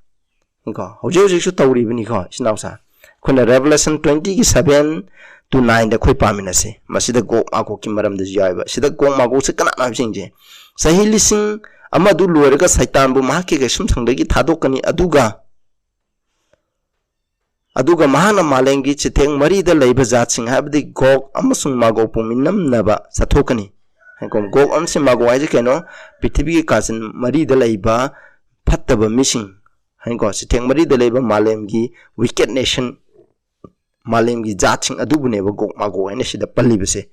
ꯀꯣ, ꯍꯧꯖꯤꯛ ꯍꯧꯖꯤꯛꯁꯨ ꯇꯧꯔꯤꯕꯅꯤꯀꯣ, ꯏꯆꯤꯟ ꯏꯅꯥꯎꯁꯥ꯫ ꯑꯩꯈꯣꯏꯅ Revelation twenty ꯒꯤ seven to nine ꯗ ꯑꯩꯈꯣꯏ ꯄꯥꯃꯤꯟꯅꯁꯤ꯫ ꯃꯁꯤꯗ ꯒꯣꯒ ꯃꯥꯒꯣꯒꯀꯤ ꯃꯔꯝꯗꯁꯨ ꯌꯥꯎꯋꯦꯕ꯫ ꯁꯤꯗ ꯒꯣꯒ ꯃꯥꯒꯣꯒꯁꯦ ꯀꯅꯥꯅꯣ ꯍꯥꯏꯕꯁꯤꯡꯁꯦ, ꯆꯍꯤ ꯂꯤꯁꯤꯡ ꯑꯃꯗꯨ ꯂꯣꯏꯔꯒ ꯁꯩꯇꯥꯟꯕꯨ ꯃꯍꯥꯛꯀꯤ ꯀꯩꯁꯨꯝꯁꯪꯗꯒꯤ ꯊꯥꯗꯣꯛꯀꯅꯤ, ꯑꯗꯨꯒ ꯑꯗꯨꯒ ꯃꯍꯥꯛꯅ ꯃꯥꯂꯦꯝꯒꯤ ꯆꯤꯊꯦꯡ ꯃꯔꯤꯗ ꯂꯩꯕ ꯖꯥꯠꯁꯤꯡ, ꯍꯥꯏꯕꯗꯤ ꯒꯣꯒ ꯑꯃꯁꯨꯡ ꯃꯥꯒꯣꯒ ꯄꯨꯃꯤꯟꯅꯝꯅꯕ ꯆꯠꯊꯣꯛꯀꯅꯤ꯫ ꯍꯥꯏꯀꯣ, ꯒꯣꯒ ꯑꯃꯁꯨꯡ ꯃꯥꯒꯣꯒ ꯍꯥꯏꯁꯦ ꯀꯩꯅꯣ? ꯄ꯭ꯔꯤꯊꯤꯕꯤꯒꯤ ꯀꯥꯆꯤꯟ ꯃꯔꯤꯗ ꯂꯩꯕ ꯐꯠꯇꯕ ꯃꯤꯁꯤꯡ, ꯍꯥꯏꯀꯣ, ꯆꯤꯊꯦꯡ ꯃꯔꯤꯗ ꯂꯩꯕ ꯃꯥꯂꯦꯝꯒꯤ wicked nation, ꯃꯥꯂꯦꯝꯒꯤ ꯖꯥꯠꯁꯤꯡ ꯑꯗꯨꯕꯨꯅꯦꯕ ꯒꯣꯒ ꯃꯥꯒꯣꯒ ꯍꯥꯏꯅ ꯁꯤꯗ ꯄꯜꯂꯤꯕꯁꯦ꯫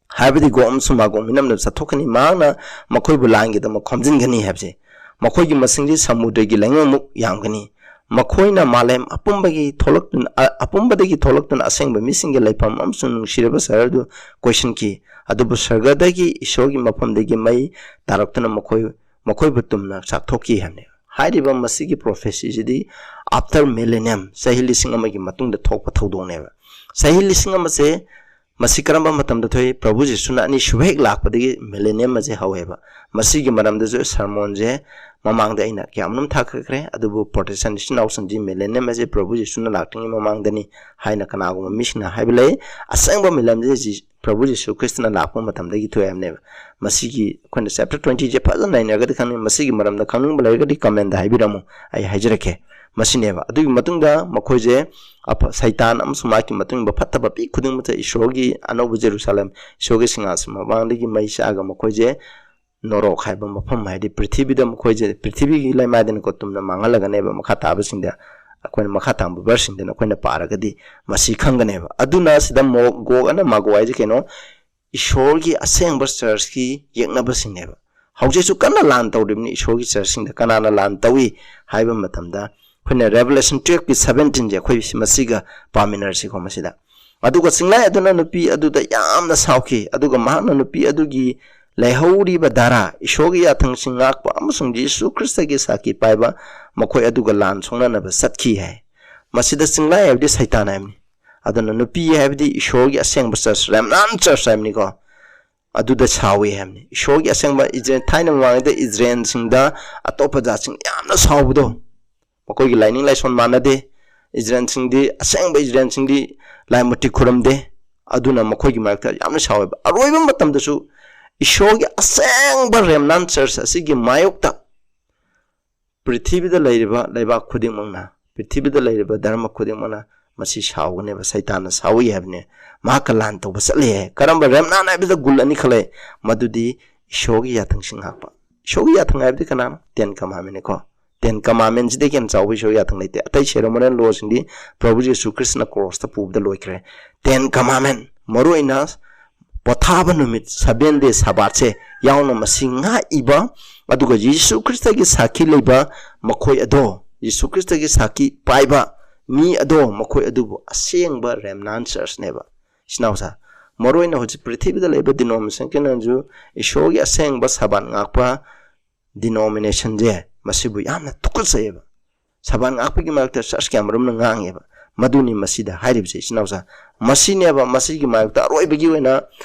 ꯍꯥꯏꯕꯗꯤ ꯒꯣꯒ ꯑꯃꯁꯨꯡ ꯃꯥꯒꯣꯒ ꯃꯤꯅꯝꯅꯕ ꯆꯠꯊꯣꯛꯀꯅꯤ, ꯃꯍꯥꯛꯅ ꯃꯈꯣꯏꯕꯨ ꯂꯥꯟꯒꯤꯗꯃꯛ ꯈꯣꯝꯖꯤꯟꯒꯅꯤ ꯍꯥꯏꯕꯁꯦ꯫ ꯃꯈꯣꯏꯒꯤ ꯃꯁꯤꯡꯗꯤ ꯁꯃꯨꯗ꯭ꯔꯒꯤ ꯂꯩꯉꯣꯏꯃꯨꯛ ꯌꯥꯝꯒꯅꯤ꯫ ꯃꯈꯣꯏꯅ ꯃꯥꯂꯦꯝ ꯑꯄꯨꯝꯕꯒꯤ ꯊꯣꯛꯂꯛꯇꯨꯅ, ꯑ-, ꯑꯄꯨꯝꯕꯗꯒꯤ ꯊꯣꯛꯂꯛꯇꯨꯅ ꯑꯁꯦꯡꯕ ꯃꯤꯁꯤꯡꯒꯤ ꯂꯩꯐꯝ ꯑꯃꯁꯨꯡ ꯅꯨꯡꯁꯤꯔꯕ ꯁꯍꯔꯗꯨ ꯀꯣꯏꯁꯤꯟꯈꯤ꯫ ꯑꯗꯨꯕꯨ ꯁꯔꯒꯗꯒꯤ ꯏꯁꯣꯔꯒꯤ ꯃꯐꯝꯗꯒꯤ ꯃꯩ ꯇꯥꯔꯛꯇꯨꯅ ꯃꯈꯣꯏ, ꯃꯈꯣꯏꯕꯨ ꯇꯨꯝꯅ ꯆꯥꯛꯊꯣꯛꯈꯤ ꯍꯥꯏꯕꯅꯤ꯫ ꯍꯥꯏꯔꯤꯕ ꯃꯁꯤꯒꯤ prophecy ꯁꯤꯗꯤ after millennium, ꯆꯍꯤ ꯂꯤꯁꯤꯡ ꯑꯃꯒꯤ ꯃꯇꯨꯡꯗ ꯊꯣꯛꯄ ꯊꯧꯗꯣꯛꯅꯦꯕ꯫ ꯆꯍꯤ ꯂꯤꯁꯤꯡ ꯑꯃꯁꯦ ꯃꯁꯤ ꯀꯔꯝꯕ ꯃꯇꯝꯗ ꯊꯣꯛꯏ? ꯄ꯭ꯔꯚꯨ ꯖꯤꯁꯨꯅ ꯑꯅꯤꯁꯨꯕ ꯍꯦꯛ ꯂꯥꯛꯄꯗꯒꯤ millennium ꯑꯁꯦ ꯍꯧꯋꯦꯕ꯫ ꯃꯁꯤꯒꯤ ꯃꯔꯝꯗꯁꯨ sermon ꯁꯦ ꯃꯃꯥꯡꯗ ꯑꯩꯅ ꯀꯌꯥꯃꯔꯨꯝ ꯊꯥꯈ꯭ꯔꯦ꯫ ꯑꯗꯨꯕꯨ Protestant ꯏꯆꯤꯟ ꯏꯅꯥꯎꯁꯤꯡꯗꯤ millennium ꯑꯁꯦ ꯄ꯭ꯔꯚꯨ ꯖꯤꯁꯨꯅ ꯂꯥꯛꯇ꯭ꯔꯤꯉꯩ ꯃꯃꯥꯡꯗꯅꯤ ꯍꯥꯏꯅ ꯀꯅꯥꯒꯨꯝꯕ ꯃꯤꯁꯤꯡꯅ ꯍꯥꯏꯕ ꯂꯩ꯫ ꯑꯁꯦꯡꯕ millennium ꯁꯤ ꯖꯤ-, ꯄ꯭ꯔꯚꯨ ꯖꯤꯁꯨ ꯈ꯭ꯔꯤꯁꯇꯅ ꯂꯥꯛꯄ ꯃꯇꯝꯗꯒꯤ ꯊꯣꯛꯑꯦ ꯍꯥꯏꯕꯅꯦꯕ꯫ ꯃꯁꯤꯒꯤ ꯑꯩꯈꯣꯏꯅ chapter twenty ꯁꯦ ꯐꯖꯅ ꯅꯩꯅꯔꯒꯗꯤ ꯈꯪꯅꯤ꯫ ꯃꯁꯤꯒꯤ ꯃꯔꯝꯗ ꯈꯪꯅꯤꯡꯕ ꯂꯩꯔꯒꯗꯤ comment ꯗ ꯍꯥꯏꯕꯤꯔꯝꯃꯨ, ꯑꯩ ꯍꯥꯏꯖꯔꯛꯀꯦ꯫ ꯃꯁꯤꯅꯦꯕ꯫ ꯑꯗꯨꯒꯤ ꯃꯇꯨꯡꯗ ꯃꯈꯣꯏꯁꯦ ꯑꯐ-, ꯁꯩꯇꯥꯟ ꯑꯃꯁꯨꯡ ꯃꯍꯥꯛꯀꯤ ꯃꯇꯨꯡ ꯏꯟꯕ ꯐꯠꯇꯕ ꯄꯤ ꯈꯨꯗꯤꯡꯃꯛꯇ ꯏꯁꯣꯔꯒꯤ ꯑꯅꯧꯕ ꯖꯦꯔꯨꯁꯥꯂꯦꯝ, ꯏꯁꯣꯔꯒꯤ ꯁꯤꯡꯍꯥꯁꯟ ꯃꯃꯥꯡꯗꯒꯤ ꯃꯩ ꯆꯥꯛꯑꯒ ꯃꯈꯣꯏꯁꯦ ꯅꯣꯔꯣꯛ ꯍꯥꯏꯕ ꯃꯐꯝ, ꯍꯥꯏꯗꯤ ꯄ꯭ꯔꯤꯊꯤꯕꯤꯗ ꯃꯈꯣꯏꯁꯦ, ꯄ꯭ꯔꯤꯊꯤꯕꯤꯒꯤ ꯂꯩꯃꯥꯏꯗꯅꯤꯀꯣ ꯇꯨꯝꯅ ꯃꯥꯡꯍꯜꯂꯒꯅꯦꯕ꯫ ꯃꯈꯥ ꯇꯥꯕꯁꯤꯡꯗ ꯑꯩꯈꯣꯏꯅ ꯃꯈꯥ ꯇꯥꯕ verse ꯁꯤꯡꯗꯅ ꯑꯩꯈꯣꯏꯅ ꯄꯥꯔꯒꯗꯤ ꯃꯁꯤ ꯈꯪꯒꯅꯦꯕ꯫ ꯑꯗꯨꯅ ꯁꯤꯗ ꯃꯣ-, ꯒꯣꯒ ꯑꯅ ꯃꯥꯒꯣꯒ ꯍꯥꯏꯁꯦ ꯀꯩꯅꯣ? ꯏꯁꯣꯔꯒꯤ ꯑꯁꯦꯡꯕ church ꯀꯤ ꯌꯦꯛꯅꯕꯁꯤꯡꯅꯦꯕ꯫ ꯍꯧꯖꯤꯛꯁꯨ ꯀꯟꯅ ꯂꯥꯟ ꯇꯧꯔꯤꯕꯅꯤ ꯏꯁꯣꯔꯒꯤ church ꯁꯤꯡꯗ꯫ ꯀꯅꯥꯅ ꯂꯥꯟ ꯇꯧꯏ ꯍꯥꯏꯕ ꯃꯇꯝꯗ, ꯑꯩꯈꯣꯏꯅ Revelation twelve ꯀꯤ seventeen ꯁꯦ ꯑꯩꯈꯣꯏ ꯃꯁꯤꯒ ꯄꯥꯃꯤꯟꯅꯔꯁꯤꯀꯣ ꯃꯁꯤꯗ꯫ "ꯑꯗꯨꯒ ꯆꯤꯡꯂꯥꯏ ꯑꯗꯨꯅ ꯅꯨꯄꯤ ꯑꯗꯨꯗ ꯌꯥꯝꯅ ꯁꯥꯎꯈꯤ, ꯑꯗꯨꯒ ꯃꯍꯥꯛꯅ ꯅꯨꯄꯤ ꯑꯗꯨꯒꯤ ꯂꯩꯍꯧꯔꯤꯕ ꯙꯥꯔꯥ, ꯏꯁꯣꯔꯒꯤ ꯌꯥꯊꯪꯁꯤꯡ ꯉꯥꯛꯄ ꯑꯃꯁꯨꯡ ꯖꯤꯁꯨ ꯈ꯭ꯔꯤꯁꯇꯒꯤ ꯁꯥꯈꯤ ꯄꯥꯏꯕ ꯃꯈꯣꯏ ꯑꯗꯨꯒ ꯂꯥꯟ ꯁꯣꯛꯅꯅꯕ ꯆꯠꯈꯤ" ꯍꯥꯏ꯫ ꯃꯁꯤꯗ ꯆꯤꯡꯂꯥꯏ ꯍꯥꯏꯕꯗꯤ ꯁꯩꯇꯥꯟ ꯍꯥꯏꯕꯅꯤ꯫ ꯑꯗꯨꯅ ꯅꯨꯄꯤ ꯍꯥꯏꯕꯗꯤ ꯏꯁꯣꯔꯒꯤ ꯑꯁꯦꯡꯕ church, remnant church ꯍꯥꯏꯕꯅꯤꯀꯣ꯫ ꯑꯗꯨꯗ ꯁꯥꯎꯏ ꯍꯥꯏꯕꯅꯤ꯫ ꯏꯁꯣꯔꯒꯤ ꯑꯁꯦꯡꯕ ꯏꯖꯔꯦꯜ, ꯊꯥꯏꯅ ꯃꯃꯥꯡꯉꯩꯗ ꯏꯖꯔꯦꯜꯁꯤꯡꯗ ꯑꯇꯣꯞꯄ ꯖꯥꯠꯁꯤꯡ ꯌꯥꯝꯅ ꯁꯥꯎꯕꯗꯣ, ꯃꯈꯣꯏꯒꯤ ꯂꯥꯏꯅꯤꯡ ꯂꯥꯏꯁꯣꯟ ꯃꯥꯟꯅꯗꯦ, ꯏꯖꯔꯦꯜꯁꯤꯡꯗꯤ, ꯑꯁꯦꯡꯕ ꯏꯖꯔꯦꯜꯁꯤꯡꯗꯤ ꯂꯥꯏ ꯃꯨꯔꯇꯤ ꯈꯨꯔꯨꯝꯗꯦ꯫ ꯑꯗꯨꯅ ꯃꯈꯣꯏꯒꯤ ꯃꯔꯛꯇ ꯌꯥꯝꯅ ꯁꯥꯎꯋꯦꯕ꯫ ꯑꯔꯣꯏꯕ ꯃꯇꯝꯗꯁꯨ ꯏꯁꯣꯔꯒꯤ ꯑꯁꯦꯡꯕ remnant church ꯑꯁꯤꯒꯤ ꯃꯥꯌꯣꯛꯇ ꯄ꯭ꯔꯤꯊꯤꯕꯤꯗ ꯂꯩꯔꯤꯕ ꯂꯩꯕꯥꯛ ꯈꯨꯗꯤꯡꯃꯛꯅ, ꯄ꯭ꯔꯤꯊꯤꯕꯤꯗ ꯂꯩꯔꯤꯕ ꯙꯔꯃ ꯈꯨꯗꯤꯡꯃꯛꯅ ꯃꯁꯤ ꯁꯥꯎꯒꯅꯦꯕ꯫ ꯁꯩꯇꯥꯟꯅ ꯁꯥꯎꯏ ꯍꯥꯏꯕꯅꯦ꯫ ꯃꯍꯥꯛꯀ ꯂꯥꯟ ꯇꯧꯕ ꯆꯠꯂꯦ ꯍꯥꯏ꯫ ꯀꯔꯝꯕ remnant ꯍꯥꯏꯕꯗ ꯒꯨꯜ ꯑꯅꯤ ꯈꯜꯂꯦ? ꯃꯗꯨꯗꯤ ꯏꯁꯣꯔꯒꯤ ꯌꯥꯊꯪꯁꯤꯡ ꯉꯥꯛꯄ꯫ ꯏꯁꯣꯔꯒꯤ ꯌꯥꯊꯪ ꯍꯥꯏꯕꯗꯤ ꯀꯅꯥꯅꯣ? Ten Commandment ꯅꯤꯀꯣ꯫ Ten Commandment ꯁꯤꯗꯒꯤ ꯍꯦꯟꯅ ꯆꯥꯎꯕ ꯏꯁꯣꯔꯒꯤ ꯌꯥꯊꯪ ꯂꯩꯇꯦ꯫ ꯑꯇꯩ ceremonial law ꯁꯤꯡꯗꯤ ꯄ꯭ꯔꯚꯨ ꯖꯤꯁꯨ ꯈ꯭ꯔꯤꯁꯅ cross ꯇ ꯄꯨꯕꯗ ꯂꯣꯏꯈ꯭ꯔꯦ꯫ Ten Commandment, ꯃꯔꯨꯑꯣꯏꯅ ꯄꯣꯊꯥꯕ ꯅꯨꯃꯤꯠ, seven day ꯁꯕꯥꯠꯁꯦ ꯌꯥꯎꯅ ꯃꯁꯤ ꯉꯥꯛꯏꯕ, ꯑꯗꯨꯒ ꯌꯤꯁꯨ ꯈ꯭ꯔꯤꯁꯇꯒꯤ ꯁꯥꯈꯤ ꯂꯩꯕ ꯃꯈꯣꯏ ꯑꯗꯣ, ꯌꯤꯁꯨ ꯈ꯭ꯔꯤꯁꯇꯒꯤ ꯁꯥꯈꯤ ꯄꯥꯏꯕ ꯃꯤ ꯑꯗꯣ, ꯃꯈꯣꯏ ꯑꯗꯨꯕꯨ ꯑꯁꯦꯡꯕ remnant church ꯅꯦꯕ꯫ ꯏꯆꯤꯟ ꯏꯅꯥꯎꯁꯥ, ꯃꯔꯨꯑꯣꯏꯅ ꯍꯧꯖꯤꯛ ꯄ꯭ꯔꯤꯊꯤꯕꯤꯗ ꯂꯩꯕ denomination ꯀꯌꯥꯅꯁꯨ ꯏꯁꯣꯔꯒꯤ ꯑꯁꯦꯡꯕ ꯁꯕꯥꯠ ꯉꯥꯛꯄ denomination ꯁꯦ ꯃꯁꯤꯕꯨ ꯌꯥꯝꯅ ꯇꯨꯀꯠꯆꯩꯌꯦꯕ꯫ ꯁꯕꯥꯠ ꯉꯥꯛꯄꯒꯤ ꯃꯔꯛꯇ church ꯀꯌꯥ ꯃꯔꯨꯝꯅ ꯉꯥꯡꯉꯦꯕ꯫ ꯃꯗꯨꯅꯤ ꯃꯁꯤꯗ ꯍꯥꯏꯔꯤꯕꯁꯦ, ꯏꯆꯤꯟ ꯏꯅꯥꯎꯁꯥ꯫ ꯃꯁꯤꯅꯦꯕ ꯃꯁꯤꯒꯤ ꯃꯥꯌꯣꯛꯇ ꯑꯔꯣꯏꯕꯒꯤ ꯑꯣꯏꯅ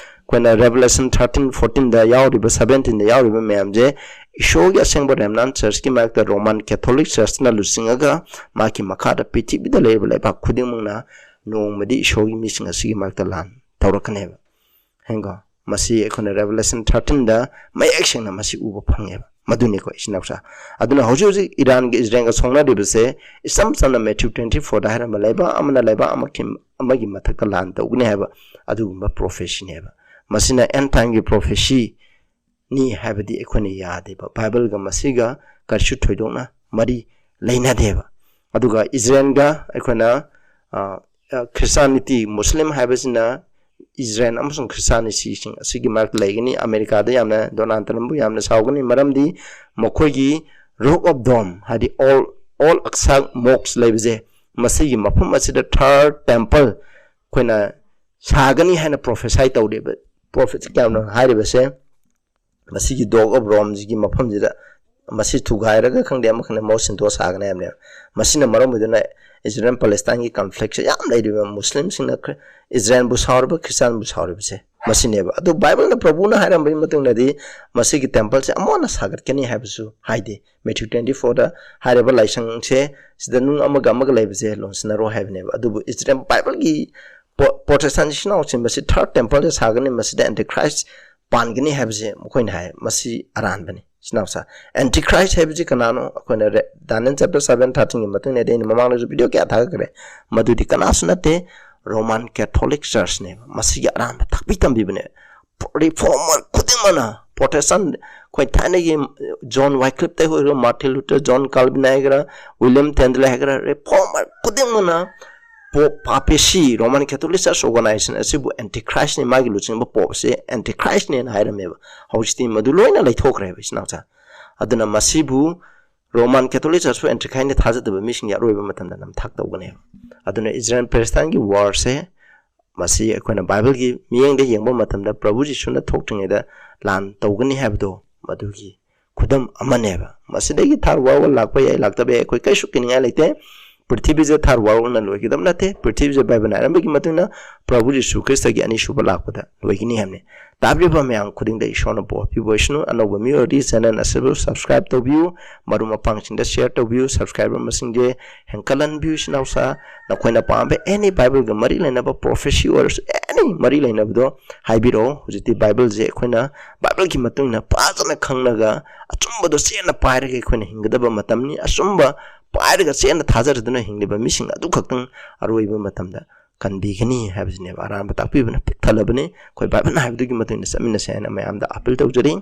ꯑꯩꯈꯣꯏꯅ Revelation thirteen, fourteen ꯗ ꯌꯥꯎꯔꯤꯕ, seventeen ꯗ ꯌꯥꯎꯔꯤꯕ ꯃꯌꯥꯝꯁꯦ, ꯏꯁꯣꯔꯒꯤ ꯑꯁꯦꯡꯕ remnant church ꯀꯤ ꯃꯥꯌꯣꯛꯇ Roman Catholic Church ꯅ ꯂꯨꯆꯤꯡꯉꯒ ꯃꯥꯒꯤ ꯃꯈꯥꯗ ꯄ꯭ꯔꯤꯊꯤꯕꯤꯗ ꯂꯩꯔꯤꯕ ꯂꯩꯕꯥꯛ ꯈꯨꯗꯤꯡꯃꯛꯅ ꯅꯣꯡꯃꯗꯤ ꯏꯁꯣꯔꯒꯤ ꯃꯤꯁꯤꯡ ꯑꯁꯤꯒꯤ ꯃꯔꯛꯇ ꯂꯥꯟ ꯇꯧꯔꯛꯀꯅꯦꯕ꯫ ꯍꯦꯡꯒꯣ꯫ ꯃꯁꯤ ꯑꯩꯈꯣꯏꯅ Revelation thirteen ꯗ ꯃꯌꯦꯛ ꯁꯦꯡꯅ ꯃꯁꯤ ꯎꯕ ꯐꯪꯉꯦꯕ꯫ ꯃꯗꯨꯅꯤꯀꯣ, ꯏꯆꯤꯟ ꯏꯅꯥꯎꯁꯥ꯫ ꯑꯗꯨꯅ ꯍꯧꯖꯤꯛ ꯍꯧꯖꯤꯛ ꯏꯔꯥꯟꯒ ꯏꯖꯔꯦꯜꯒ ꯁꯣꯛꯅꯔꯤꯕꯁꯦ ꯏꯆꯝ ꯆꯝꯅ Matthew twenty four ꯗ ꯍꯥꯏꯔꯝꯕ ꯂꯩꯕꯥꯛ ꯑꯃꯅ ꯂꯩꯕꯥꯛ ꯑꯃꯒꯤ, ꯑꯃꯒꯤ ꯃꯊꯛꯇ ꯂꯥꯟ ꯇꯧꯒꯅꯤ ꯍꯥꯏꯕ ꯑꯗꯨꯒꯨꯝꯕ prophecy ꯅꯦꯕ꯫ ꯃꯁꯤꯅ end time ꯒꯤ prophecy ꯅꯤ ꯍꯥꯏꯕꯗꯤ ꯑꯩꯈꯣꯏꯅ ꯌꯥꯗꯦꯕ꯫ ꯕꯥꯏꯕꯜꯒ ꯃꯁꯤꯒ ꯀꯔꯤꯁꯨ ꯊꯣꯏꯗꯣꯛꯅ ꯃꯔꯤ ꯂꯩꯅꯗꯦꯕ꯫ ꯑꯗꯨꯒ ꯏꯖꯔꯦꯜꯒ ꯑꯩꯈꯣꯏꯅ, ꯑ, ꯑ, Christianity, ꯃꯨꯁꯂꯤꯝ ꯍꯥꯏꯕꯁꯤꯅ ꯏꯖꯔꯦꯜ ꯑꯃꯁꯨꯡ ꯈ꯭ꯔꯤꯁꯇꯥꯅꯤꯇꯤꯁꯤꯡ ꯑꯁꯤꯒꯤ ꯃꯔꯛꯇ ꯂꯩꯒꯅꯤ꯫ ꯑꯃꯦꯔꯤꯀꯥꯗ ꯌꯥꯝꯅ, ꯗꯣꯅꯥꯜꯗ ꯇ꯭ꯔꯝꯞꯕꯨ ꯌꯥꯝꯅ ꯁꯥꯎꯒꯅꯤ, ꯃꯔꯝꯗꯤ ꯃꯈꯣꯏꯒꯤ Rock of Dome, ꯍꯥꯏꯗꯤ Al, Al Aqsa Mosque ꯂꯩꯕꯁꯦ, ꯃꯁꯤꯒꯤ ꯃꯐꯝ ꯑꯁꯤꯗ third temple ꯑꯩꯈꯣꯏꯅ ꯁꯥꯒꯅꯤ ꯍꯥꯏꯅ prophesy ꯇꯧꯔꯤꯕ, prophet ꯀꯌꯥꯝꯅ ꯍꯥꯏꯔꯤꯕꯁꯦ, ꯃꯁꯤꯒꯤ Dock of Rome ꯁꯤꯒꯤ ꯃꯐꯝꯁꯤꯗ ꯃꯁꯤ ꯊꯨꯒꯥꯏꯔꯒ ꯈꯪꯗꯦ, ꯑꯃ ꯈꯪꯗꯦ, ꯃꯍꯨꯠ ꯁꯤꯟꯗꯣꯛꯑ ꯁꯥꯒꯅꯤ ꯍꯥꯏꯕꯅꯦꯕ꯫ ꯃꯁꯤꯅ ꯃꯔꯝ ꯑꯣꯏꯗꯨꯅ ꯏꯖꯔꯦꯜ ꯄꯦꯂꯦꯁꯇꯥꯏꯟꯒꯤ ꯀꯟꯐ꯭ꯂꯤꯛꯁꯦ ꯌꯥꯝ ꯂꯩꯔꯤꯕ, ꯃꯨꯁꯂꯤꯝꯁꯤꯡꯅ ꯈ꯭ꯔꯤ-, ꯏꯖꯔꯦꯜꯕꯨ ꯁꯥꯎꯔꯤꯕ, ꯈ꯭ꯔꯤꯁꯇꯥꯟꯕꯨ ꯁꯥꯎꯔꯤꯕꯁꯦ ꯃꯁꯤꯅꯦꯕ꯫ ꯑꯗꯨ ꯕꯥꯏꯕꯜꯅ, ꯄ꯭ꯔꯚꯨꯅ ꯍꯥꯏꯔꯝꯕꯒꯤ ꯃꯇꯨꯡꯗꯗꯤ ꯃꯁꯤꯒꯤ ꯇꯦꯝꯄꯜꯁꯦ ꯑꯃꯨꯛ ꯍꯟꯅ ꯁꯥꯒꯠꯀꯅꯤ ꯍꯥꯏꯕꯁꯨ ꯍꯥꯏꯗꯦ꯫ ꯃꯦꯊ꯭ꯌꯨ ꯇ꯭ꯋꯦꯟꯇꯤ ꯐꯣꯔꯗ ꯍꯥꯏꯔꯤꯕ ꯂꯥꯏꯁꯪꯁꯦ, ꯁꯤꯗ ꯅꯨꯡ ꯑꯃꯒ ꯑꯃꯒ ꯂꯩꯕꯁꯦ ꯂꯣꯟꯁꯤꯟꯅꯔꯣ ꯍꯥꯏꯕꯅꯦꯕ꯫ ꯑꯗꯨꯕꯨ ꯏꯖꯔꯦꯜ, ꯕꯥꯏꯕꯜꯒꯤ ꯄ꯭ꯔꯣ-, ꯄ꯭ꯔꯣꯇꯦꯁꯇꯥꯟ ꯏꯆꯤꯟ ꯏꯅꯥꯎꯁꯤꯡ, ꯃꯁꯤ ꯊꯥꯔꯠ ꯇꯦꯝꯄꯜꯗ ꯁꯥꯒꯅꯤ, ꯃꯁꯤꯗ ꯑꯦꯟꯇꯤꯈ꯭ꯔꯥꯏꯁ ꯄꯥꯟꯒꯅꯤ ꯍꯥꯏꯕꯁꯦ ꯃꯈꯣꯏꯅ ꯍꯥꯏ, ꯃꯁꯤ ꯑꯔꯥꯟꯕꯅꯤ꯫ ꯏꯆꯤꯟ ꯏꯅꯥꯎꯁꯥ, ꯑꯦꯟꯇꯤꯈ꯭ꯔꯥꯏꯁ ꯍꯥꯏꯕꯁꯤ ꯀꯅꯥꯅꯣ? ꯑꯩꯈꯣꯏꯅ ꯔꯦ-, ꯗꯥꯅꯤꯌꯦꯜ ꯆꯦꯞꯇꯔ ꯁꯚꯦꯟ ꯊꯥꯔꯇꯤꯟꯒꯤ ꯃꯇꯨꯡꯗꯗꯤ ꯑꯩꯅ ꯃꯃꯥꯡꯗꯁꯨ ꯚꯤꯗꯤꯑꯣ ꯀꯌꯥ ꯊꯥꯒꯠꯈ꯭ꯔꯦ꯫ ꯃꯗꯨꯗꯤ ꯀꯅꯥꯁꯨ ꯅꯠꯇꯦ, ꯔꯣꯃꯥꯟ ꯀꯦꯊꯣꯂꯤꯛ ꯆꯔꯆꯅꯦꯕ꯫ ꯃꯁꯤꯒꯤ ꯑꯔꯥꯟꯕ ꯇꯥꯛꯄꯤ ꯇꯝꯕꯤꯕꯅꯦ꯫ ꯔꯤꯐꯣꯔꯃꯔ ꯈꯨꯗꯤꯡꯃꯛꯅ, ꯄ꯭ꯔꯣꯇꯦꯁꯇꯥꯟ, ꯑꯩꯈꯣꯏ ꯊꯥꯏꯅꯒꯤ ꯖꯣꯟ ꯋꯥꯏꯀ꯭ꯂꯤꯞꯇ ꯑꯣꯏꯔꯣ, ꯃꯥꯔꯇꯤꯟ ꯂꯨꯊꯔ, ꯖꯣꯟ ꯀꯥꯜꯚꯤꯟ ꯍꯥꯏꯒꯦꯔꯥ, ꯋꯤꯂꯤꯌꯝ ꯇꯦꯟꯗꯂꯔ ꯍꯥꯏꯒꯦꯔꯥ, ꯔꯤꯐꯣꯔꯃꯔ ꯈꯨꯗꯤꯡꯃꯛꯅ ꯄꯣꯞ ꯄꯥꯄꯦꯁꯤ, ꯔꯣꯃꯥꯟ ꯀꯦꯊꯣꯂꯤꯛ ꯆꯔꯆ ꯑꯣꯔꯒꯅꯥꯏꯖꯦꯁꯟ ꯑꯁꯤꯕꯨ ꯑꯦꯟꯇꯤꯈ꯭ꯔꯥꯏꯁꯅꯤ, ꯃꯥꯒꯤ ꯂꯨꯆꯤꯡꯕ ꯄꯣꯞ ꯑꯁꯤ ꯑꯦꯟꯇꯤꯈ꯭ꯔꯥꯏꯁꯅꯦꯅ ꯍꯥꯏꯔꯝꯃꯦꯕ꯫ ꯍꯧꯖꯤꯛꯇꯤ ꯃꯗꯨ ꯂꯣꯏꯅ ꯂꯩꯊꯣꯛꯈ꯭ꯔꯦꯕ, ꯏꯆꯤꯟ ꯏꯅꯥꯎꯁꯥ꯫ ꯑꯗꯨꯅ ꯃꯁꯤꯕꯨ ꯔꯣꯃꯥꯟ ꯀꯦꯊꯣꯂꯤꯛ ꯆꯔꯆꯄꯨ ꯑꯦꯟꯇꯤꯈ꯭ꯔꯥꯏꯁꯅꯤ ꯊꯥꯖꯗꯕ ꯃꯤꯁꯤꯡꯒꯤ ꯑꯔꯣꯏꯕ ꯃꯇꯝꯗ ꯅꯝꯊꯥꯛ ꯇꯧꯒꯅꯦꯕ꯫ ꯑꯗꯨꯅ ꯏꯖꯔꯦꯜ ꯄꯦꯂꯦꯁꯇꯥꯏꯟꯒꯤ ꯋꯥꯔꯁꯦ, ꯃꯁꯤ ꯑꯩꯈꯣꯏꯅ ꯕꯥꯏꯕꯜꯒꯤ ꯃꯤꯠꯌꯦꯡꯗ ꯌꯦꯡꯕ ꯃꯇꯝꯗ ꯄ꯭ꯔꯚꯨ ꯖꯤꯁꯨꯅ ꯊꯣꯛꯇ꯭ꯔꯤꯉꯩꯗ ꯂꯥꯟ ꯇꯧꯒꯅꯤ ꯍꯥꯏꯕꯗꯣ ꯃꯗꯨꯒꯤ ꯈꯨꯗꯝ ꯑꯃꯅꯦꯕ꯫ ꯃꯁꯤꯗꯒꯤ ꯊꯥꯔ ꯋꯥꯔ ꯂꯥꯛꯄ ꯌꯥꯏ, ꯂꯥꯛꯇꯕ ꯌꯥꯏ, ꯑꯩꯈꯣꯏ ꯀꯩꯁꯨ ꯀꯤꯅꯤꯡꯉꯥꯏ ꯂꯩꯇꯦ꯫ ꯄ꯭ꯔꯤꯊꯤꯕꯤꯁꯦ ꯊꯥꯔ ꯋꯥꯔ ꯂꯣꯏꯒꯗꯕ ꯅꯠꯇꯦ꯫ ꯄ꯭ꯔꯤꯊꯤꯕꯤꯁꯦ ꯕꯥꯏꯕꯜꯅ ꯍꯥꯏꯔꯝꯕꯒꯤ ꯃꯇꯨꯡ ꯏꯟꯅ ꯄ꯭ꯔꯚꯨ ꯖꯤꯁꯨ ꯈ꯭ꯔꯤꯁꯇꯒꯤ ꯑꯅꯤꯁꯨꯕ ꯂꯥꯛꯄꯗ ꯂꯣꯏꯒꯅꯤ ꯍꯥꯏꯕꯅꯤ꯫ ꯇꯥꯕꯤꯔꯤꯕ ꯃꯌꯥꯝ ꯈꯨꯗꯤꯡꯗ ꯏꯁꯣꯔꯅ ꯕꯣꯔ ꯄꯤꯕ ꯑꯣꯏꯁꯅꯨ꯫ ꯑꯅꯧꯕ ꯃꯤꯑꯣꯏ ꯑꯣꯏꯔꯗꯤ ꯆꯦꯅꯦꯜ ꯑꯁꯤꯕꯨ ꯁꯕꯁꯀ꯭ꯔꯥꯏꯕ ꯇꯧꯕꯤꯌꯨ, ꯃꯔꯨꯞ ꯃꯄꯥꯡꯁꯤꯡꯗ ꯁꯤꯌꯔ ꯇꯧꯕꯤꯌꯨ, ꯁꯕꯁꯀ꯭ꯔꯥꯏꯕꯔ ꯃꯁꯤꯡꯁꯦ ꯍꯦꯟꯀꯠꯍꯟꯕꯤꯌꯨ꯫ ꯏꯆꯤꯟ ꯏꯅꯥꯎꯁꯥ, ꯅꯈꯣꯏꯅ ꯄꯥꯝꯕ ꯑꯦꯅꯤ ꯕꯥꯏꯕꯜꯒ ꯃꯔꯤ ꯂꯩꯅꯕ ꯄ꯭ꯔꯣꯐꯦꯁꯤ ꯑꯣꯏꯔꯁꯨ ꯑꯦꯅꯤ ꯃꯔꯤ ꯂꯩꯅꯕꯗꯣ ꯍꯥꯏꯕꯤꯔꯛꯑꯣ꯫ ꯍꯧꯖꯤꯛꯇꯤ ꯕꯥꯏꯕꯜꯁꯦ ꯑꯩꯈꯣꯏꯅ ꯕꯥꯏꯕꯜꯒꯤ ꯃꯇꯨꯡ ꯏꯟꯅ ꯐꯖꯅ ꯈꯪꯂꯒ ꯑꯆꯨꯝꯕꯗꯣ ꯆꯦꯠꯅ ꯄꯥꯏꯔꯒ ꯑꯩꯈꯣꯏꯅ ꯍꯤꯡꯒꯗꯕ ꯃꯇꯝꯅꯤ꯫ ꯑꯆꯨꯝꯕ ꯄꯥꯏꯔꯒ ꯆꯦꯠꯅ ꯊꯥꯖꯔꯗꯨꯅ ꯍꯤꯡꯂꯤꯕ ꯃꯤꯁꯤꯡ ꯑꯗꯨ ꯈꯛꯇꯪ ꯑꯔꯣꯏꯕ ꯃꯇꯝꯗ ꯀꯟꯕꯤꯒꯅꯤ ꯍꯥꯏꯕꯁꯤꯅꯦꯕ꯫ ꯑꯔꯥꯟꯕ ꯇꯥꯛꯄꯤꯕꯅ ꯄꯤꯛ ꯊꯜꯂꯕꯅꯤ꯫ ꯑꯩꯈꯣꯏ ꯕꯥꯏꯕꯜꯅ ꯍꯥꯏꯕꯗꯨꯒꯤ ꯃꯇꯨꯡ ꯏꯟꯅ ꯆꯠꯃꯤꯟꯅꯁꯦ ꯍꯥꯏꯅ ꯃꯌꯥꯝꯗ ꯑꯥꯄꯤꯜ ꯇꯧꯖꯔꯤ꯫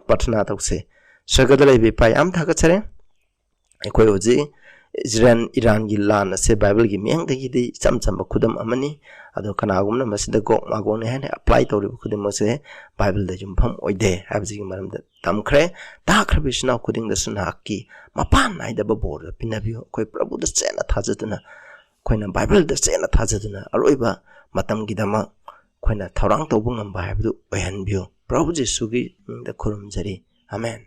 ꯄ꯭ꯔꯊꯅꯥ ꯇꯧꯁꯦ꯫ ꯁꯔꯒꯗ ꯂꯩꯕ ꯏꯄꯥ, ꯌꯥꯝ ꯊꯥꯒꯠꯆꯔꯤ꯫ ꯑꯩꯈꯣꯏ ꯍꯧꯖꯤꯛ ꯏꯖꯔꯦꯜ ꯏꯔꯥꯟꯒꯤ ꯂꯥꯟ ꯑꯁꯦ ꯕꯥꯏꯕꯜꯒꯤ ꯃꯤꯠꯌꯦꯡꯗꯒꯤꯗꯤ ꯏꯆꯝ ꯆꯝꯕ ꯈꯨꯗꯝ ꯑꯃꯅꯤ꯫ ꯑꯗꯣ ꯀꯅꯥꯒꯨꯝꯕꯅ ꯃꯁꯤꯗ ꯒꯣꯒ ꯃꯥꯒꯣꯒꯅꯤ ꯍꯥꯏꯅ ꯑꯦꯄ꯭ꯂꯥꯏ ꯇꯧꯔꯤꯕ ꯈꯨꯗꯤꯡꯃꯛꯁꯦ ꯕꯥꯏꯕꯜꯗ ꯌꯨꯝꯐꯝ ꯑꯣꯏꯗꯦ ꯍꯥꯏꯕꯁꯤꯒꯤ ꯃꯔꯝꯗ ꯇꯝꯈ꯭ꯔꯦ꯫ ꯇꯥꯈ꯭ꯔꯕ ꯏꯆꯤꯟ ꯏꯅꯥꯎ ꯈꯨꯗꯤꯡꯗꯁꯨ ꯅꯍꯥꯛꯀꯤ ꯃꯄꯥꯟ ꯅꯥꯏꯗꯕ ꯕꯣꯔꯗ ꯄꯤꯅꯕꯤꯌꯨ꯫ ꯑꯩꯈꯣꯏ ꯄ꯭ꯔꯚꯨꯗ ꯆꯦꯠꯅ ꯊꯥꯖꯗꯨꯅ ꯑꯩꯈꯣꯏꯅ ꯕꯥꯏꯕꯜꯗ ꯆꯦꯠꯅ ꯊꯥꯖꯗꯨꯅ ꯑꯔꯣꯏꯕ ꯃꯇꯝꯒꯤꯗꯃꯛ ꯑꯩꯈꯣꯏꯅ ꯊꯧꯔꯥꯡ ꯇꯧꯕ ꯉꯝꯕ ꯍꯥꯏꯕꯗꯨ ꯑꯣꯏꯍꯟꯕꯤꯌꯨ꯫ ꯄ꯭ꯔꯚꯨ ꯖꯤꯁꯨꯒꯤ ꯃꯤꯡꯗ ꯈꯨꯔꯨꯝꯖꯔꯤ꯫ ꯑꯃꯦꯟ꯫